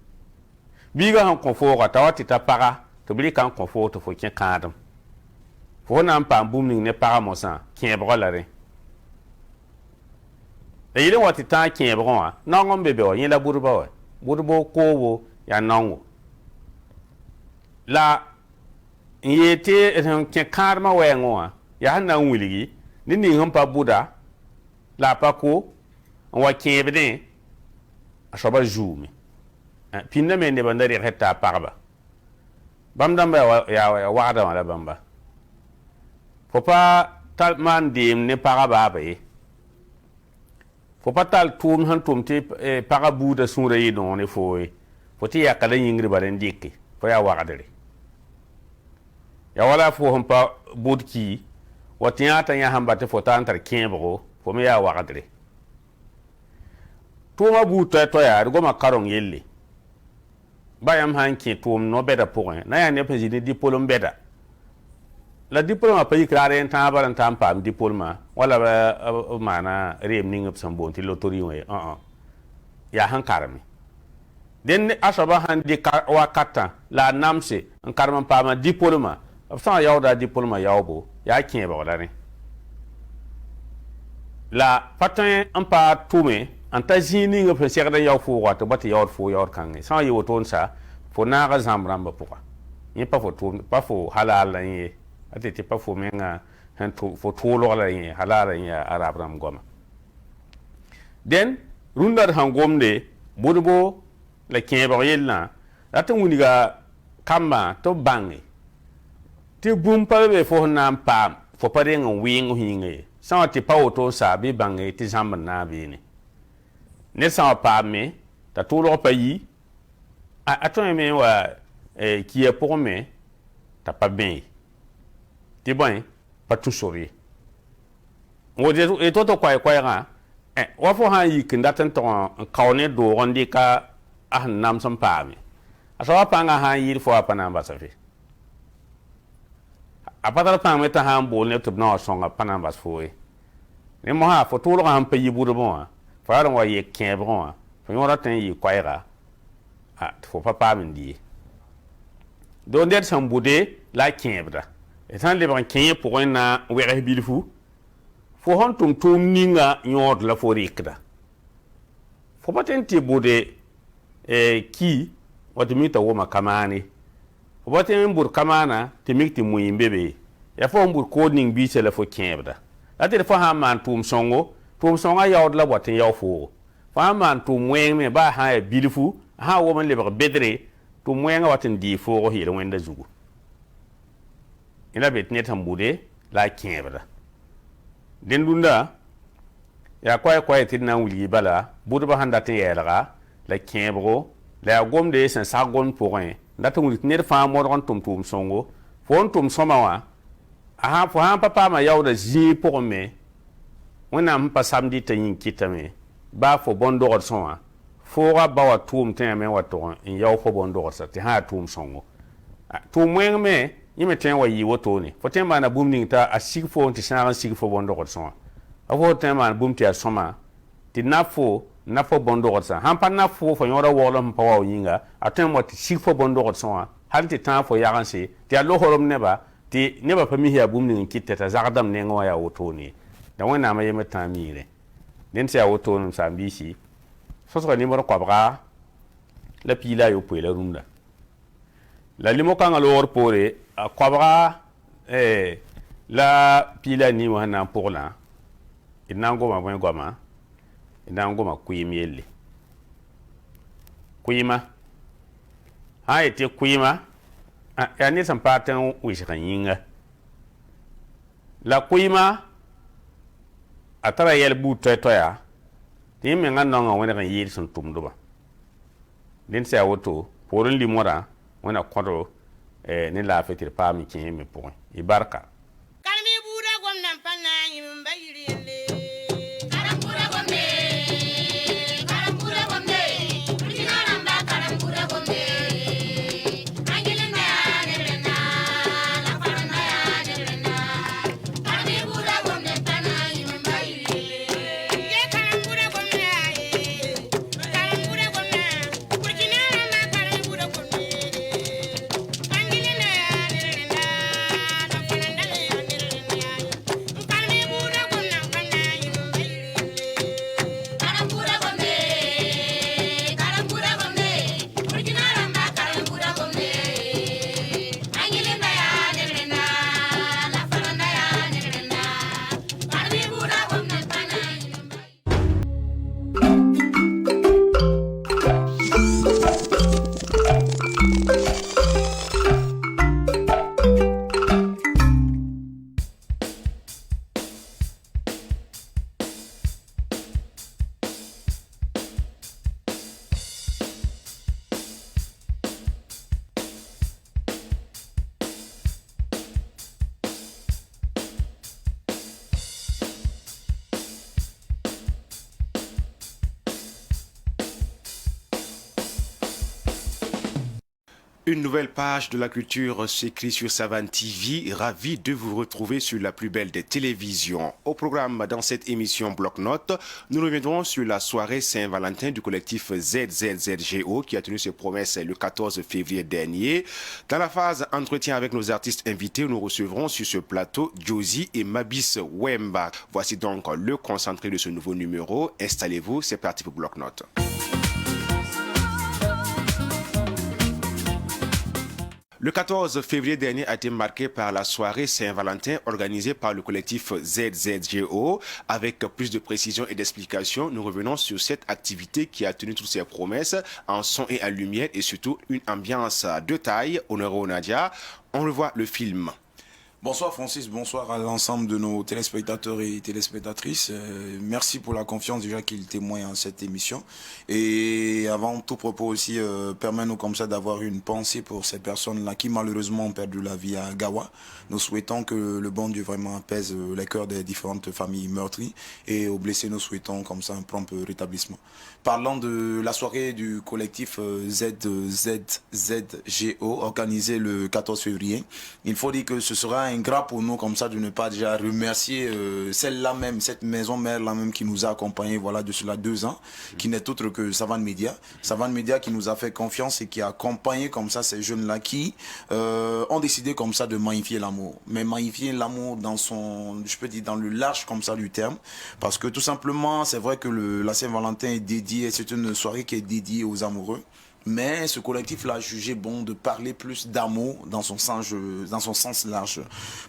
Biigã sẽn kõ fooga t'a wa tɩ ta paga tɩ b rɩka n kõ foo tɩ fo kẽ kãadem. Fo sẽn na n paam bũmb ning ne pagã mosã, kẽebgã la rẽ. La yel n wa tɩ tãag kẽebgã wã, naong n be be wã, yẽ la bʋdbã wa. Bʋdbo koobo yaa naongo la n yeel tɩ sẽn kẽ kãadmã wɛɛngẽ wã yaa sẽn na n wilgi ned ning sẽn pa bʋda la a pa ko n wa kẽebdẽ a soaba zuume. Pĩndã me nebã n da reg taa pagba bãmb dãmba yaa wagda wã la bãmba fo pa tar maan deem ne pagã baaba ye, fo pa tall tʋʋm sẽn tʋm tɩ pagã buudã sũurã yɩ noog ne foo ye, fo tɩ yaka la yĩngr bala n dɩke fo yaa wagdre. Ya wala fo sẽn pa bʋd ki wa tɩ yã t'a yã sẽn ba tɩ fo tar n tar kẽebgo, fo me yaa wagdre. Tʋʋmã buud toɛ-toɛya d goma karong yelle ba yãmb sã n kẽ tʋʋm no-bɛda pʋgẽ na yaa neb sẽn zĩ ne dipolem bɛda la diplômã pa yik raar n tãag bala n ta n paam diplômã wala b maana reem ning b sẽn boond tɩ loterie wã ye, yaa sẽn kareme. Dẽnd a soabã sãn dɩk wakatã la a namse n karem n paama diplômã, b sã n yaooda a diplômã yaoobo yaa kẽebg la rẽ la pa tõe n pa tʋme n ta zĩig ning b sẽn segd n yao foog tɩ ba tɩ yaood foo yaood kãngẽ. Sã n yɩ woto n sa fo naaga zãmb rãmbã pʋga yẽ pa fo tʋʋm pa fo halal la yẽ a tɩ tɩ pa fo menga sẽn fo tʋʋlg la yẽ halal la yẽ arab rãmb goama. Dẽn rũndã d sẽn gomde bʋdbo la kẽebg yellã rat n wilga kambã tɩ b bãnge tɩ bũmb pa be fo sẽn na n paam fo pa reng n wɩɩng f yĩnga ye. Sã wã tɩ pa woto n sa bɩ bãnge tɩ zãmb n naab beene ned sã wa paame t'a tʋʋlg pa yi a tõe me n wa kia pʋgẽ me t'a pa bẽ ye tɩ bõe pa tũ sor ye. Woto to koɛɛ-koɛɛgã wa fo sã n yik n dat n tog n kao ne doog n dɩka a sẽn nams n paame a soabã pãngã sã n yɩɩd fo a pa na n basa fe a pa tar pãng me t'a sã n bool neb tɩ b na wa sõnga pa na n bas foo ye. Ne mosã fo tʋʋlgã sẽn pa yi bʋdbẽ wã fo yaa n wa yek kẽebgẽ wã fo yõoda tõe n yɩ koɛɛga tɩ fo pa paam n di ye. Donc ned sẽn bʋde la a kẽebda d sã n lebg n kẽ yẽ pʋgẽ na n wɛgs bilfu fo sẽn tʋm tʋʋm ninga yõod la fo rɩkda fo pa tõe n tɩ bʋde ki wa tɩ mik t'a wʋma kamaane fo pa tõe n bʋd kamaana tɩ mik tɩ mui n be be yaa fo sẽn bʋd kood ning biisã la fo kẽebda la tɩ d fo sã n maan tʋʋm sõngo tʋʋm sõngã yaood la wat n yao foogo fo sã n maan tʋʋm wẽeng me baa sã n yaa bilfu a sã n wom n lebg bedre tʋʋm wẽengã wat n dɩɩ foog f yel-wẽnda zugu yẽ la be tɩ ned sẽn bʋde la a kẽebda. Dẽnd rũndã yaa koɛɛ-koɛɛ tɩ d na n wilgi bala bʋdbã sẽn dat n yɛɛlga la kẽebgo la yaa gomde sẽn sag gomd pʋgẽ n dat n wilg tɩ ned fãa modg n tʋm tʋʋm sõngo fo n tʋm sõma wã fo sã n pa paama yaooda zĩig pʋgẽ me Wẽnnaam sẽn pa samd t'a yĩng kɩtame baa fo bõn-dogsẽ wã foogã ba wa tʋʋm tɩ yãme wa tog n yao fo bõn-dogsã tɩ sã yaa tʋʋm sõngo tʋʋm wẽng me yẽ me tõe n wa yɩ wotone fo tõe n maana bũmb ning t'a a sig fo n tɩ sãag n sig fo bõn-dogsẽ wã a fo tõe n maan bũmb tɩ yaa sõma tɩ naf fo naf fo bõn-dogsã sãn pa naf fo fo yõoda waoolem sẽn pa wa yĩnga a tõe n wa tɩ sig fo bõn-dogsẽ wã hal tɩ tãag fo yagense tɩ yaa losorem nebã tɩ nebã pa mis yaa bũmb ning n kɩta t'a zagdame nengẽ wã yaa wotone la Wẽnnaamã yembr tãag miirẽ dẽnd sã yaa wotone m saam-biisi sõsga nimr koabga la piig la a yopoe la rũndã la limo-kãngã loogr poore a koabga la piig la a nii wã sẽn na n pʋglã d na n goma bõe goama d na n goma kʋɩɩm yelle kʋɩɩma sã n yet tɩ kʋɩɩma yaa ned sẽn paag tɩ n wɩsg n yĩnga la kʋɩɩma a tara yɛl buud toɛ-toɛya tɩ yẽ mengã naongã wẽneg n yɩɩd sẽn tʋmdbã dẽnd sã yaa woto poorẽ limodã Wẽnna kõdo ne laafɩ tɩ d paam n kẽ yẽ me pʋgẽ y barka. Karem buudã gomdã n pa na n yĩm n ba yir yelle. Karem buudã gomde, karem buudã gomde, Burkina rãmba karem buudã gomde. Angilinda yaa neb rẽnna, la farãnda yaa neb rẽnna. Karem buudã gomde n pa na n yĩm n ba yir yelle. Ye karem buudã gomda ye, karem buudã gomda, Burkina rãmba karem buudã gomde. Angilinda yaa neb rẽnna, la farãnda Une nouvelle page de la culture s'écrit sur Savane TV. Ravi de vous retrouver sur la plus belle des télévisions. Au programme dans cette émission Bloc-Notes, nous reviendrons sur la soirée Saint-Valentin du collectif ZZZGO qui a tenu ses promesses le 14 février dernier. Dans la phase entretien avec nos artistes invités, nous recevrons sur ce plateau Josie et Mabis Wemba. Voici donc le concentré de ce nouveau numéro. Installez-vous, c'est parti pour Bloc-Notes. Le 14 février dernier a été marqué par la soirée Saint-Valentin organisée par le collectif ZZGO. Avec plus de précisions et d'explications, nous revenons sur cette activité qui a tenu toutes ses promesses en son et en lumière et surtout une ambiance de taille. Honoré Nadia, on revoit le film. Bonsoir Francis, bonsoir à l'ensemble de nos téléspectateurs et téléspectatrices. Merci pour la confiance déjà qu'ils témoignent à cette émission. Et avant tout propos aussi, permet-nous comme ça d'avoir une pensée pour ces personnes-là qui malheureusement ont perdu la vie à Gawa. Nous souhaitons que le bon Dieu vraiment apaise les cœurs des différentes familles meurtries et aux blessés, nous souhaitons comme ça un prompt rétablissement. Parlant de la soirée du collectif ZZZGO organisée le 14 février, il faut dire que ce sera ingrat pour nous comme ça de ne pas déjà remercier celle-là même, cette maison mère-là même qui nous a accompagnés voilà, de cela 2 ans, qui n'est autre que Savane Media. Savane Media qui nous a fait confiance et qui a accompagné comme ça ces jeunes-là qui ont décidé comme ça de magnifier l'amour. Mais magnifier l'amour dans son, je peux dire dans le large comme ça du terme, parce que tout simplement, c'est vrai que la Saint-Valentin est dédiée, c'est une soirée qui est dédiée aux amoureux. Mais ce collectif-là a jugé bon de parler plus d'amour dans son sens large.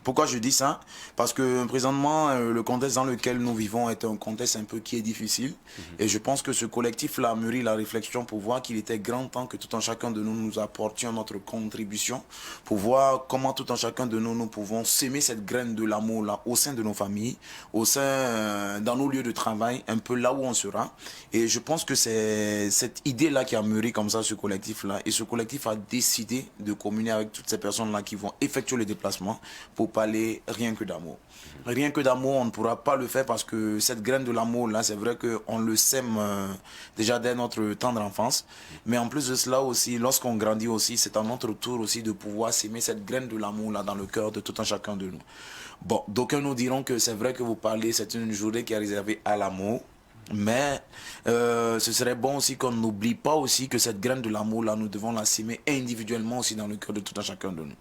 Pourquoi je dis ça? Parce que présentement, le contexte dans lequel nous vivons est un contexte un peu qui est difficile. Et je pense que ce collectif-là a mûri la réflexion pour voir qu'il était grand temps que tout un chacun de nous nous apportions notre contribution pour voir comment tout un chacun de nous, nous pouvons semer cette graine de l'amour-là au sein de nos familles, au sein, dans nos lieux de travail, un peu là où on sera. Et je pense que c'est cette idée-là qui a mûri comme ça ce collectif-là. Et ce collectif a décidé de communier avec toutes ces personnes-là qui vont effectuer le déplacement pour parler rien que d'amour. Rien que d'amour, on ne pourra pas le faire parce que cette graine de l'amour-là, c'est vrai qu'on le sème déjà dès notre tendre enfance. Mais en plus de cela aussi, lorsqu'on grandit aussi, c'est à notre tour aussi de pouvoir semer cette graine de l'amour-là dans le cœur de tout un chacun de nous. Bon, d'aucuns nous diront que c'est vrai que vous parlez, c'est une journée qui est réservée à l'amour. Mais ce serait bon aussi qu'on n'oublie pas aussi que cette graine de l'amour-là, nous devons la semer individuellement aussi dans le cœur de tout un chacun de nous.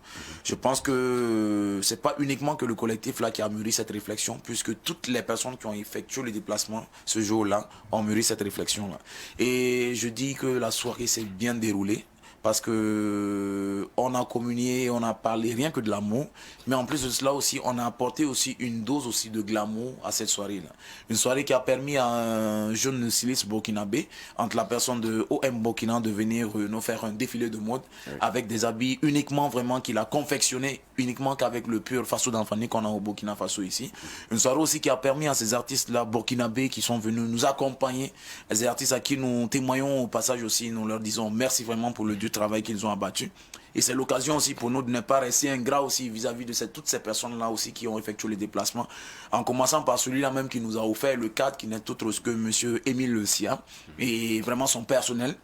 Je pense que c'est pas uniquement que le collectif là qui a mûri cette réflexion, puisque toutes les personnes qui ont effectué le déplacement ce jour-là ont mûri cette réflexion-là. Et je dis que la soirée s'est bien déroulée parce que on a communié, on a parlé rien que de l'amour, mais en plus de cela aussi, on a apporté aussi une dose aussi de glamour à cette soirée-là. Une soirée qui a permis à un jeune styliste burkinabé, entre la personne de OM Burkina, de venir nous faire un défilé de mode avec des habits uniquement vraiment qu'il a confectionné uniquement qu'avec le pur Faso Danfani qu'on a au Burkina Faso ici. Une soirée aussi qui a permis à ces artistes-là burkinabés qui sont venus nous accompagner, des artistes à qui nous témoignons au passage aussi, nous leur disons merci vraiment pour le dur travail qu'ils ont abattu. Et c'est l'occasion aussi pour nous de ne pas rester ingrat aussi vis-à-vis de toutes ces personnes-là aussi qui ont effectué les déplacements. En commençant par celui-là même qui nous a offert le cadre, qui n'est autre que monsieur Émile Sia, et vraiment son personnel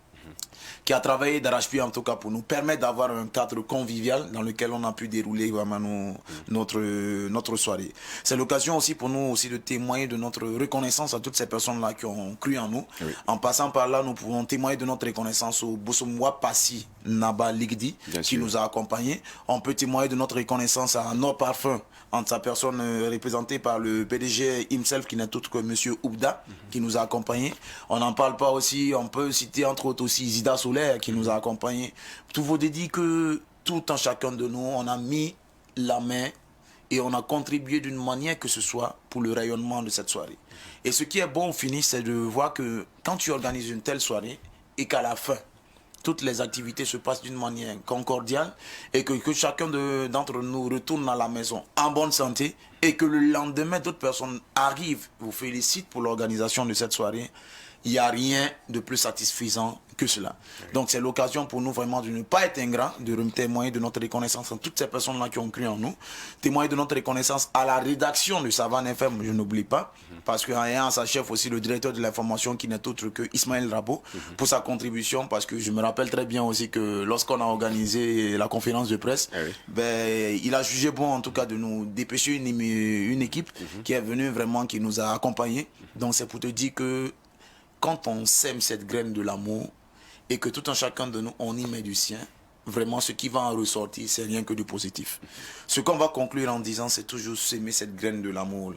qui a travaillé d'arrache-pied en tout cas pour nous permettre d'avoir un cadre convivial dans lequel on a pu dérouler vraiment notre soirée. C'est l'occasion aussi pour nous aussi de témoigner de notre reconnaissance à toutes ces personnes-là qui ont cru en nous. En passant par là, nous pouvons témoigner de notre reconnaissance au Bosomwa Passi Naba Ligdi qui nous a accompagnés. On peut témoigner de notre reconnaissance à nos parfums, entre sa personne représentée par le PDG himself qui n'est autre que Monsieur Oubda qui nous a accompagnés. On n'en parle pas aussi, on peut citer entre autres aussi Zida Solaire qui nous a accompagnés. Tout vous dit que tout un chacun de nous, on a mis la main et on a contribué d'une manière que ce soit pour le rayonnement de cette soirée. Et ce qui est bon au finish, c'est de voir que quand tu organises une telle soirée et qu'à la fin, toutes les activités se passent d'une manière concordiale et que chacun d'entre nous retourne à la maison en bonne santé Et que le lendemain, d'autres personnes arrivent, vous félicitent pour l'organisation de cette soirée. Il n'y a rien de plus satisfaisant que cela. Donc c'est l'occasion pour nous vraiment de ne pas être ingrats, de témoigner de notre reconnaissance à toutes ces personnes-là qui ont cru en nous, témoigner de notre reconnaissance à la rédaction de Savane FM, je n'oublie pas, parce qu'en sa chef aussi, le directeur de l'information qui n'est autre que Ismaël Rabo, pour sa contribution, parce que je me rappelle très bien aussi que lorsqu'on a organisé la conférence de presse, ben, il a jugé bon en tout cas de nous dépêcher une équipe qui est venue vraiment, qui nous a accompagnés. Donc c'est pour te dire que quand on sème cette graine de l'amour et que tout un chacun de nous, on y met du sien, vraiment ce qui va en ressortir, c'est rien que du positif. Ce qu'on va conclure en disant, c'est toujours semer cette graine de l'amour.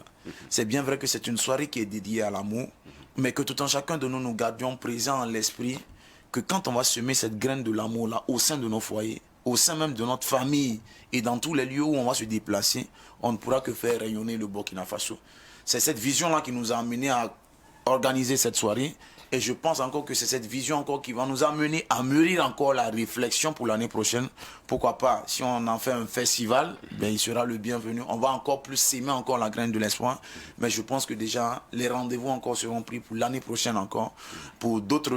C'est bien vrai que c'est une soirée qui est dédiée à l'amour, mais que tout un chacun de nous, nous gardions présent en l'esprit que quand on va semer cette graine de l'amour là au sein de nos foyers, au sein même de notre famille et dans tous les lieux où on va se déplacer, on ne pourra que faire rayonner le Burkina Faso. C'est cette vision-là qui nous a amené à organiser cette soirée. Et je pense encore que c'est cette vision encore qui va nous amener à mûrir encore la réflexion pour l'année prochaine. Pourquoi pas, si on en fait un festival, ben, il sera le bienvenu. On va encore plus s'aimer encore la graine de l'espoir. Mais je pense que déjà, les rendez-vous encore seront pris pour l'année prochaine encore, pour d'autres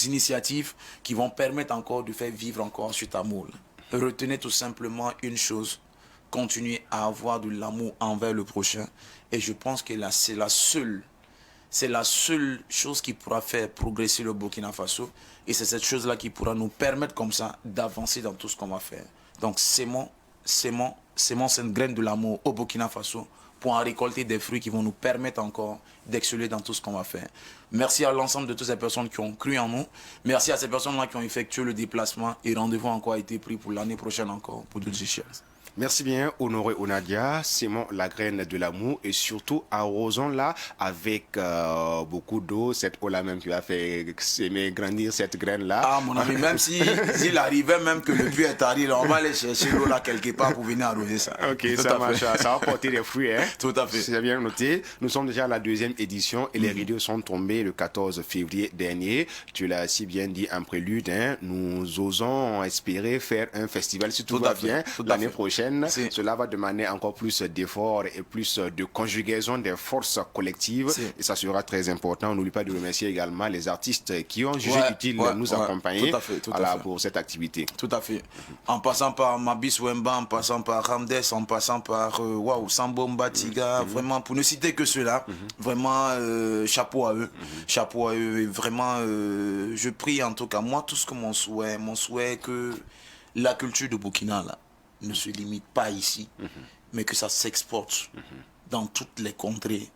initiatives qui vont permettre encore de faire vivre encore cet amour. Retenez tout simplement une chose, continuez à avoir de l'amour envers le prochain. Et je pense que là, c'est la seule chose qui pourra faire progresser le Burkina Faso. Et c'est cette chose-là qui pourra nous permettre comme ça d'avancer dans tout ce qu'on va faire. Donc sémons, sémons, sémons cette graine de l'amour au Burkina Faso pour en récolter des fruits qui vont nous permettre encore d'exceller dans tout ce qu'on va faire. Merci à l'ensemble de toutes ces personnes qui ont cru en nous. Merci à ces personnes-là qui ont effectué le déplacement. Et rendez-vous encore a été pris pour l'année prochaine encore, pour d'autres échéances. Merci bien, Honoré Onadia. Sémons la graine de l'amour et surtout arrosons-la avec beaucoup d'eau, cette eau-là même qui va faire s'aimer grandir cette graine-là. Ah, mon ami, même s'il arrivait même que le puits est tari, là, on va aller chercher l'eau là quelque part pour venir arroser ça. Ok, Tout ça à marche, fait. ça va porter des fruits. Hein? Tout à fait. C'est bien noté. Nous sommes déjà à la deuxième édition et les rideaux sont tombés le 14 février dernier. Tu l'as si bien dit en prélude, hein? Nous osons espérer faire un festival, si tout Tout va à fait, bien, tout à l'année fait. prochaine. Cela va demander encore plus d'efforts et plus de conjugaison des forces collectives. Et ça sera très important. On n'oublie pas de remercier également les artistes qui ont jugé utile de nous accompagner tout à fait, tout à voilà, fait. pour cette activité. Tout à fait. En passant par Mabis Wemba, en passant par Ramdes, en passant par Sambo Mbatiga, vraiment, pour ne citer que ceux-là, vraiment, chapeau à eux. Chapeau à eux. Et vraiment, je prie en tout cas, moi, tout ce que mon souhait que la culture de Burkina, là, ne se limite pas ici, mais que ça s'exporte dans toutes les contrées.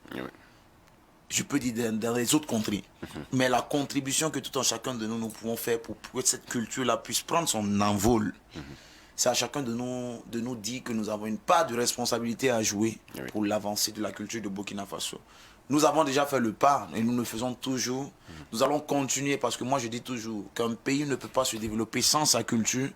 Je peux dire dans les autres contrées. Mais la contribution que tout un chacun de nous, nous pouvons faire pour que cette culture-là puisse prendre son envol, c'est à chacun de nous dire que nous avons une part de responsabilité à jouer pour l'avancée de la culture de Burkina Faso. Nous avons déjà fait le pas et nous le faisons toujours. Nous allons continuer parce que moi je dis toujours qu'un pays ne peut pas se développer sans sa culture.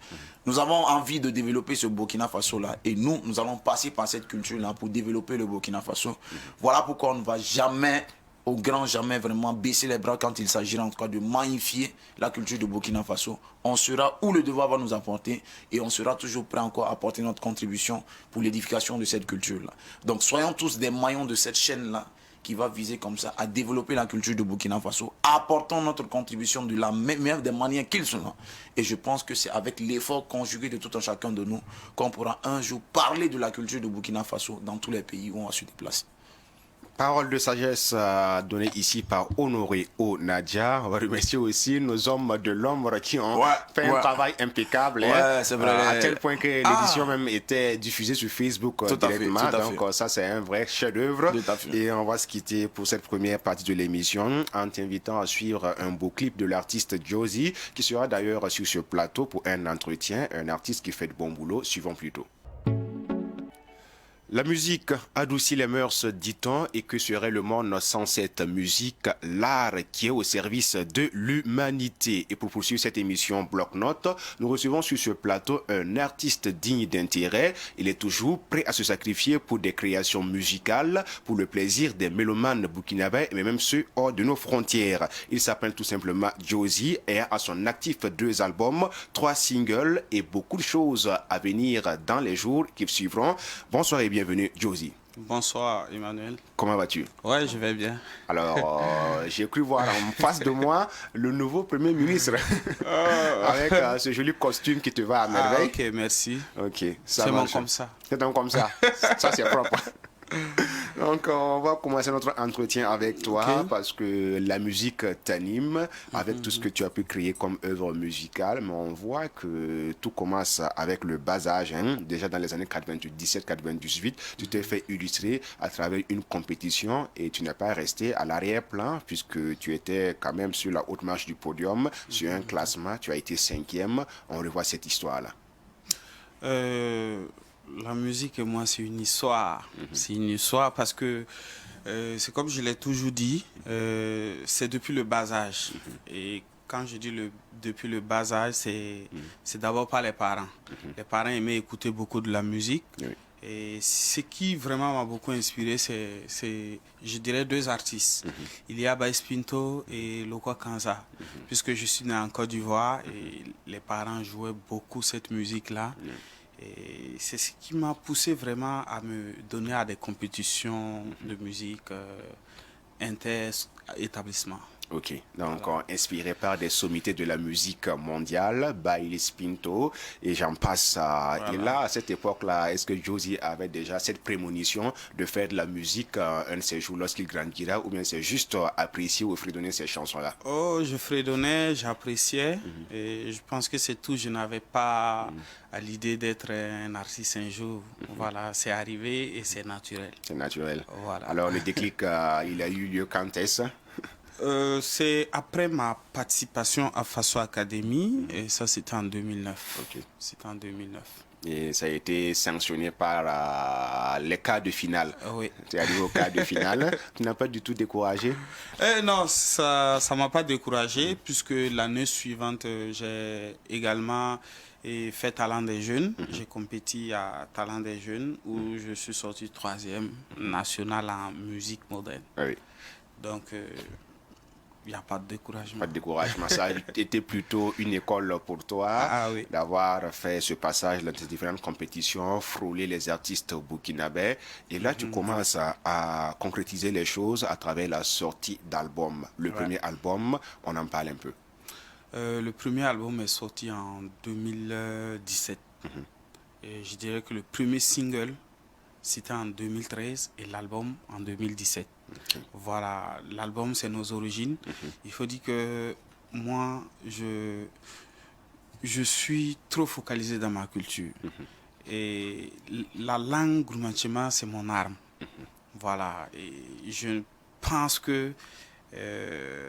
Nous avons envie de développer ce Burkina Faso-là et nous, nous allons passer par cette culture-là pour développer le Burkina Faso. Voilà pourquoi on ne va jamais, au grand jamais vraiment baisser les bras quand il s'agira en tout cas de magnifier la culture de Burkina Faso. On sera où le devoir va nous apporter et on sera toujours prêt encore à apporter notre contribution pour l'édification de cette culture-là. Donc soyons tous des maillons de cette chaîne-là qui va viser comme ça à développer la culture de Burkina Faso. Apportons notre contribution de la meilleure des manières qu'ils sont. Et je pense que c'est avec l'effort conjugué de tout un chacun de nous qu'on pourra un jour parler de la culture de Burkina Faso dans tous les pays où on va se déplacer. Parole de sagesse donnée ici par Honoré Onadia. On va remercier aussi nos hommes de l'ombre qui ont fait un travail impeccable. Ouais, c'est vrai. À tel point que l'édition même était diffusée sur Facebook directement. Donc ça, c'est un vrai chef-d'œuvre. Et on va se quitter pour cette première partie de l'émission en t'invitant à suivre un beau clip de l'artiste Josie, qui sera d'ailleurs sur ce plateau pour un entretien. Un artiste qui fait de bon boulot. Suivons plutôt. La musique adoucit les mœurs, dit-on, et que serait le monde sans cette musique, l'art qui est au service de l'humanité. Et pour poursuivre cette émission Bloc-Notes, nous recevons sur ce plateau un artiste digne d'intérêt. Il est toujours prêt à se sacrifier pour des créations musicales, pour le plaisir des mélomanes burkinabés, mais même ceux hors de nos frontières. Il s'appelle tout simplement Josie et a à son actif 2 albums, 3 singles et beaucoup de choses à venir dans les jours qui suivront. Bonsoir et bienvenue. Bienvenue, Josie. Bonsoir Emmanuel. Comment vas-tu? Ouais, je vais bien. Alors, j'ai cru voir en face de moi le nouveau Premier ministre avec ce joli costume qui te va à merveille. Ah, ok, merci. Ok, ça C'est bon marche. comme ça. C'est donc comme ça. Ça, c'est propre. Donc, on va commencer notre entretien avec toi parce que la musique t'anime avec tout ce que tu as pu créer comme œuvre musicale. Mais on voit que tout commence avec le bas âge. Hein. Déjà dans les années 97-98, tu t'es fait illustrer à travers une compétition et tu n'es pas resté à l'arrière-plan puisque tu étais quand même sur la haute marche du podium, sur un classement. Tu as été cinquième. On revoit cette histoire-là. La musique et moi, c'est une histoire. C'est une histoire parce que, c'est comme je l'ai toujours dit, c'est depuis le bas âge. Et quand je dis depuis le bas âge, c'est d'abord par les parents. Les parents aimaient écouter beaucoup de la musique. Et ce qui vraiment m'a beaucoup inspiré, c'est, je dirais, deux artistes. Il y a Baïs Pinto et Lokua Kanza, puisque je suis né en Côte d'Ivoire et les parents jouaient beaucoup cette musique-là. Et c'est ce qui m'a poussé vraiment à me donner à des compétitions de musique inter-établissement. Ok, donc inspiré par des sommités de la musique mondiale, Baïlis Pinto, et j'en passe. Et là, à cette époque-là, est-ce que Josie avait déjà cette prémonition de faire de la musique un de ces jours lorsqu'il grandira, ou bien c'est juste apprécier ou fredonner ces chansons-là? Oh, je fredonnais, j'appréciais, et je pense que c'est tout. Je n'avais pas à l'idée d'être un artiste un jour. Voilà, c'est arrivé et c'est naturel. C'est naturel. Voilà. Alors le déclic, il a eu lieu quand est-ce? C'est après ma participation à Faso Academy, et ça c'était en 2009. C'était en 2009. Et ça a été sanctionné par les quarts de finale. Oui. Tu es arrivé au quart de finale. Tu n'as pas du tout découragé? Non, ça ne m'a pas découragé, puisque l'année suivante, j'ai également fait Talent des Jeunes. J'ai compéti à Talent des Jeunes, où je suis sorti troisième national en musique moderne. Oui. Donc, il n'y a pas de découragement. Pas de découragement. Ça a été plutôt une école pour toi d'avoir fait ce passage dans ces différentes compétitions, frôler les artistes burkinabés. Et là, tu commences à concrétiser les choses à travers la sortie d'albums. Le premier album, on en parle un peu. Le premier album est sorti en 2017. Et je dirais que le premier single, c'était en 2013 et l'album en 2017. Voilà, l'album, c'est nos origines. Il faut dire que moi, je suis trop focalisé dans ma culture. Et la langue gourmandchema, c'est mon arme. Voilà, et je pense que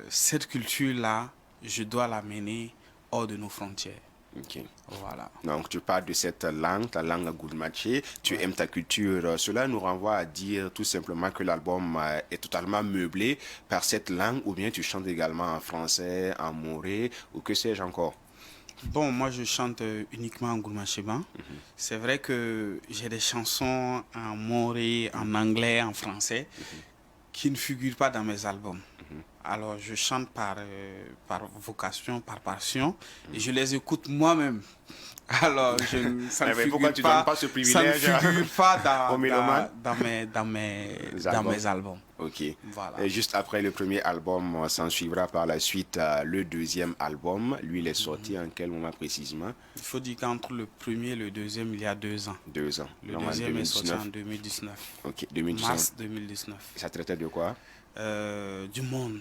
cette culture-là, je dois la mener hors de nos frontières. Ok. Voilà. Donc tu parles de cette langue, ta langue gourmatché, tu aimes ta culture. Cela nous renvoie à dire tout simplement que l'album est totalement meublé par cette langue, ou bien tu chantes également en français, en moré, ou que sais-je encore? Bon, moi je chante uniquement en gourmachema. C'est vrai que j'ai des chansons en moré, en anglais, en français, qui ne figurent pas dans mes albums. Alors, je chante par vocation, par passion, et je les écoute moi-même. Alors, ça ne Mais pourquoi figure tu pas, donnes pas ce ça ne privilège figure pas aux mélomanes? dans mes albums. Ok. Voilà. Et juste après le premier album, s'en suivra par la suite le deuxième album. Lui, il est sorti en quel moment précisément? Il faut dire qu'entre le premier et le deuxième, il y a 2 ans. 2 ans. Le Donc, en deuxième est sorti en 2019. 2019. Ok, 2019. Mars 2019. Ça traitait de quoi? Du monde,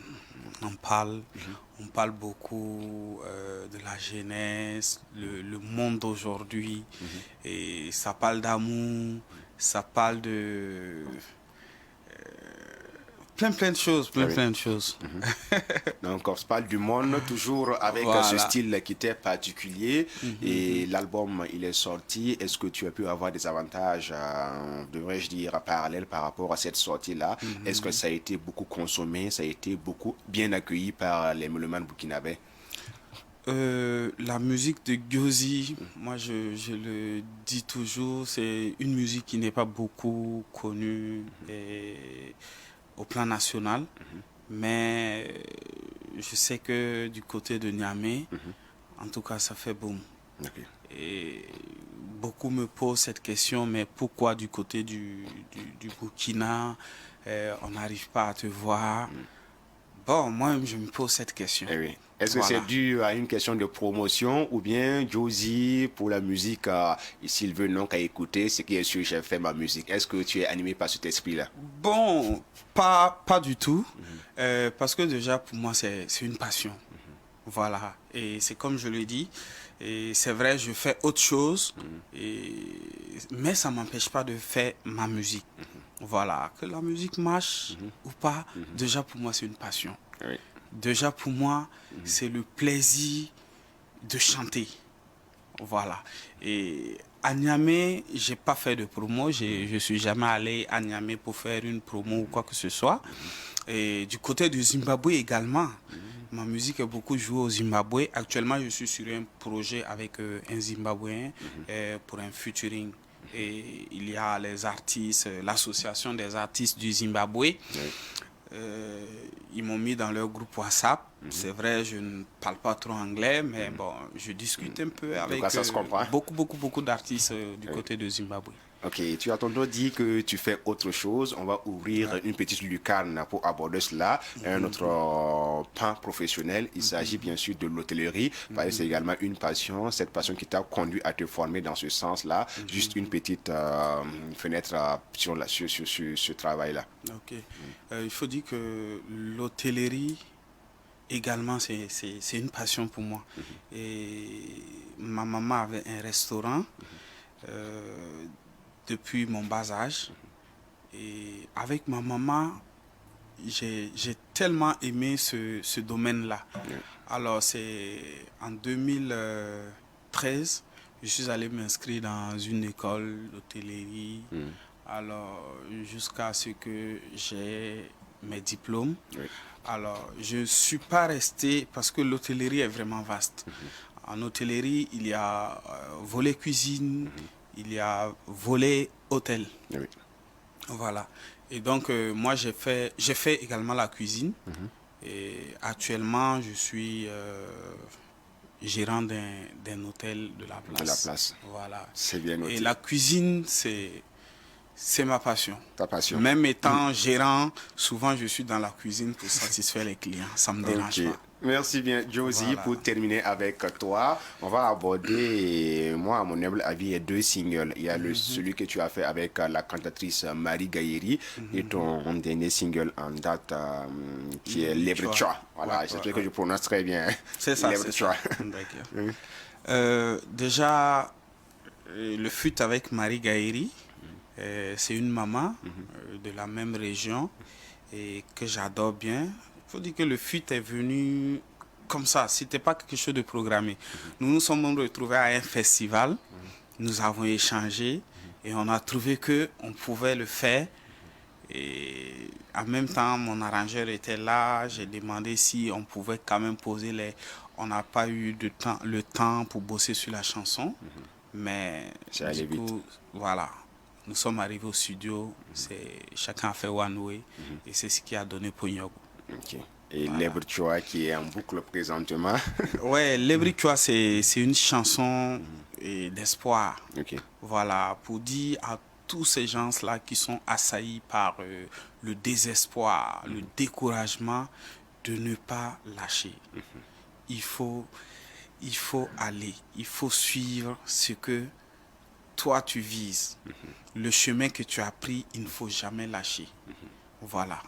on parle, on parle beaucoup de la jeunesse, le monde d'aujourd'hui, et ça parle d'amour, ça parle de plein de choses, plein de choses. Donc on se parle du monde toujours avec ce style qui était particulier. Et l'album, il est sorti. Est-ce que tu as pu avoir des avantages, devrais-je dire, parallèles par rapport à cette sortie-là? Est-ce que ça a été beaucoup consommé, ça a été beaucoup bien accueilli par les mélomanes burkinabés? La musique de Giosi, moi je le dis toujours, c'est une musique qui n'est pas beaucoup connue et au plan national, mais je sais que du côté de Niamey, en tout cas, ça fait boom. Et Beaucoup me posent cette question, mais pourquoi du côté du Burkina, on n'arrive pas à te voir? Bon, moi-même, je me pose cette question. Eh oui. Est-ce que Voilà. c'est dû à une question de promotion ou bien Josie, pour la musique, s'il veut non qu'à écouter, ce qui est sûr, j'ai fait ma musique. Est-ce que tu es animé par cet esprit-là? Bon, pas du tout. Parce que déjà, pour moi, c'est une passion. Voilà. Et c'est comme je l'ai dit. Et c'est vrai, je fais autre chose. Mais ça ne m'empêche pas de faire ma musique. Voilà. Que la musique marche ou pas, déjà pour moi, c'est une passion. Déjà pour moi, c'est le plaisir de chanter. Voilà. Et à Niamey, j'ai pas fait de promo. Je suis jamais allé à Niamey pour faire une promo ou quoi que ce soit. Et du côté du Zimbabwe également, ma musique est beaucoup jouée au Zimbabwe. Actuellement, je suis sur un projet avec un Zimbabwéen pour un featuring. Et il y a les artistes, l'association des artistes du Zimbabwe. Ils m'ont mis dans leur groupe WhatsApp. C'est vrai, je ne parle pas trop anglais, mais bon, je discute un peu En tout avec cas, ça se comprend. beaucoup, beaucoup, beaucoup d'artistes du côté de Zimbabwe. Ok, tu as tantôt dit que tu fais autre chose. On va ouvrir une petite lucarne pour aborder cela. Un autre pan professionnel, il s'agit bien sûr de l'hôtellerie. Parce que c'est également une passion, cette passion qui t'a conduit à te former dans ce sens-là. Juste une petite fenêtre sur, la, sur, sur, sur ce travail-là. Ok. Il faut dire que l'hôtellerie également, c'est une passion pour moi. Et ma maman avait un restaurant depuis mon bas âge. Et avec ma maman, j'ai tellement aimé ce domaine-là. Alors, c'est en 2013, je suis allé m'inscrire dans une école d'hôtellerie. Alors, jusqu'à ce que j'ai mes diplômes. Alors, je ne suis pas resté parce que l'hôtellerie est vraiment vaste. En hôtellerie, il y a volet cuisine, il y a volet hôtel. Voilà. Et donc, moi, j'ai fait également la cuisine. Et actuellement, je suis gérant d'un hôtel de la place. De la place. Voilà. C'est bien noté. Et la cuisine, c'est ma passion. Ta passion. Même étant gérant, souvent je suis dans la cuisine pour satisfaire les clients. Ça ne me dérange pas. Merci bien, Josie. Voilà. Pour terminer avec toi, on va aborder, moi, à mon humble avis, il y a deux singles. Il y a le, celui que tu as fait avec la cantatrice Marie Gaïri et ton dernier single en date qui est Libre Choix. Voilà, j'espère que je prononce très bien. C'est ça, Libre c'est Choix. ça. D'accord. Déjà, le feat avec Marie Gaïri, c'est une maman de la même région et que j'adore bien. Il faut dire que le feat est venu comme ça, c'était pas quelque chose de programmé. Nous nous sommes retrouvés à un festival, nous avons échangé et on a trouvé que on pouvait le faire. Et en même temps, mon arrangeur était là. J'ai demandé si on pouvait quand même poser les. On n'a pas eu de temps, le temps pour bosser sur la chanson. Mais C'est allé du coup, voilà. Nous sommes arrivés au studio. C'est chacun a fait one way. Et c'est ce qui a donné Pognogo. Ok. Et Libre Choix qui est en boucle présentement. Ouais, Libre Choix, c'est une chanson d'espoir. Voilà, pour dire à tous ces gens-là qui sont assaillis par le désespoir, le découragement, de ne pas lâcher. Il faut aller, il faut suivre ce que toi tu vises. Le chemin que tu as pris, il ne faut jamais lâcher. Voilà.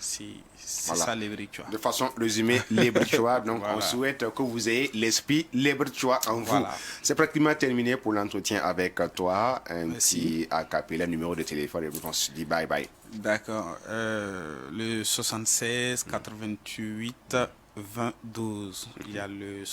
C'est ça Libre Choix. De façon résumée, libre choix. Donc, on souhaite que vous ayez l'esprit libre choix en vous. C'est pratiquement terminé pour l'entretien avec toi. Un petit acapella, numéro de téléphone et puis on se dit bye bye. D'accord. Le 76 88 20 12. Il y a le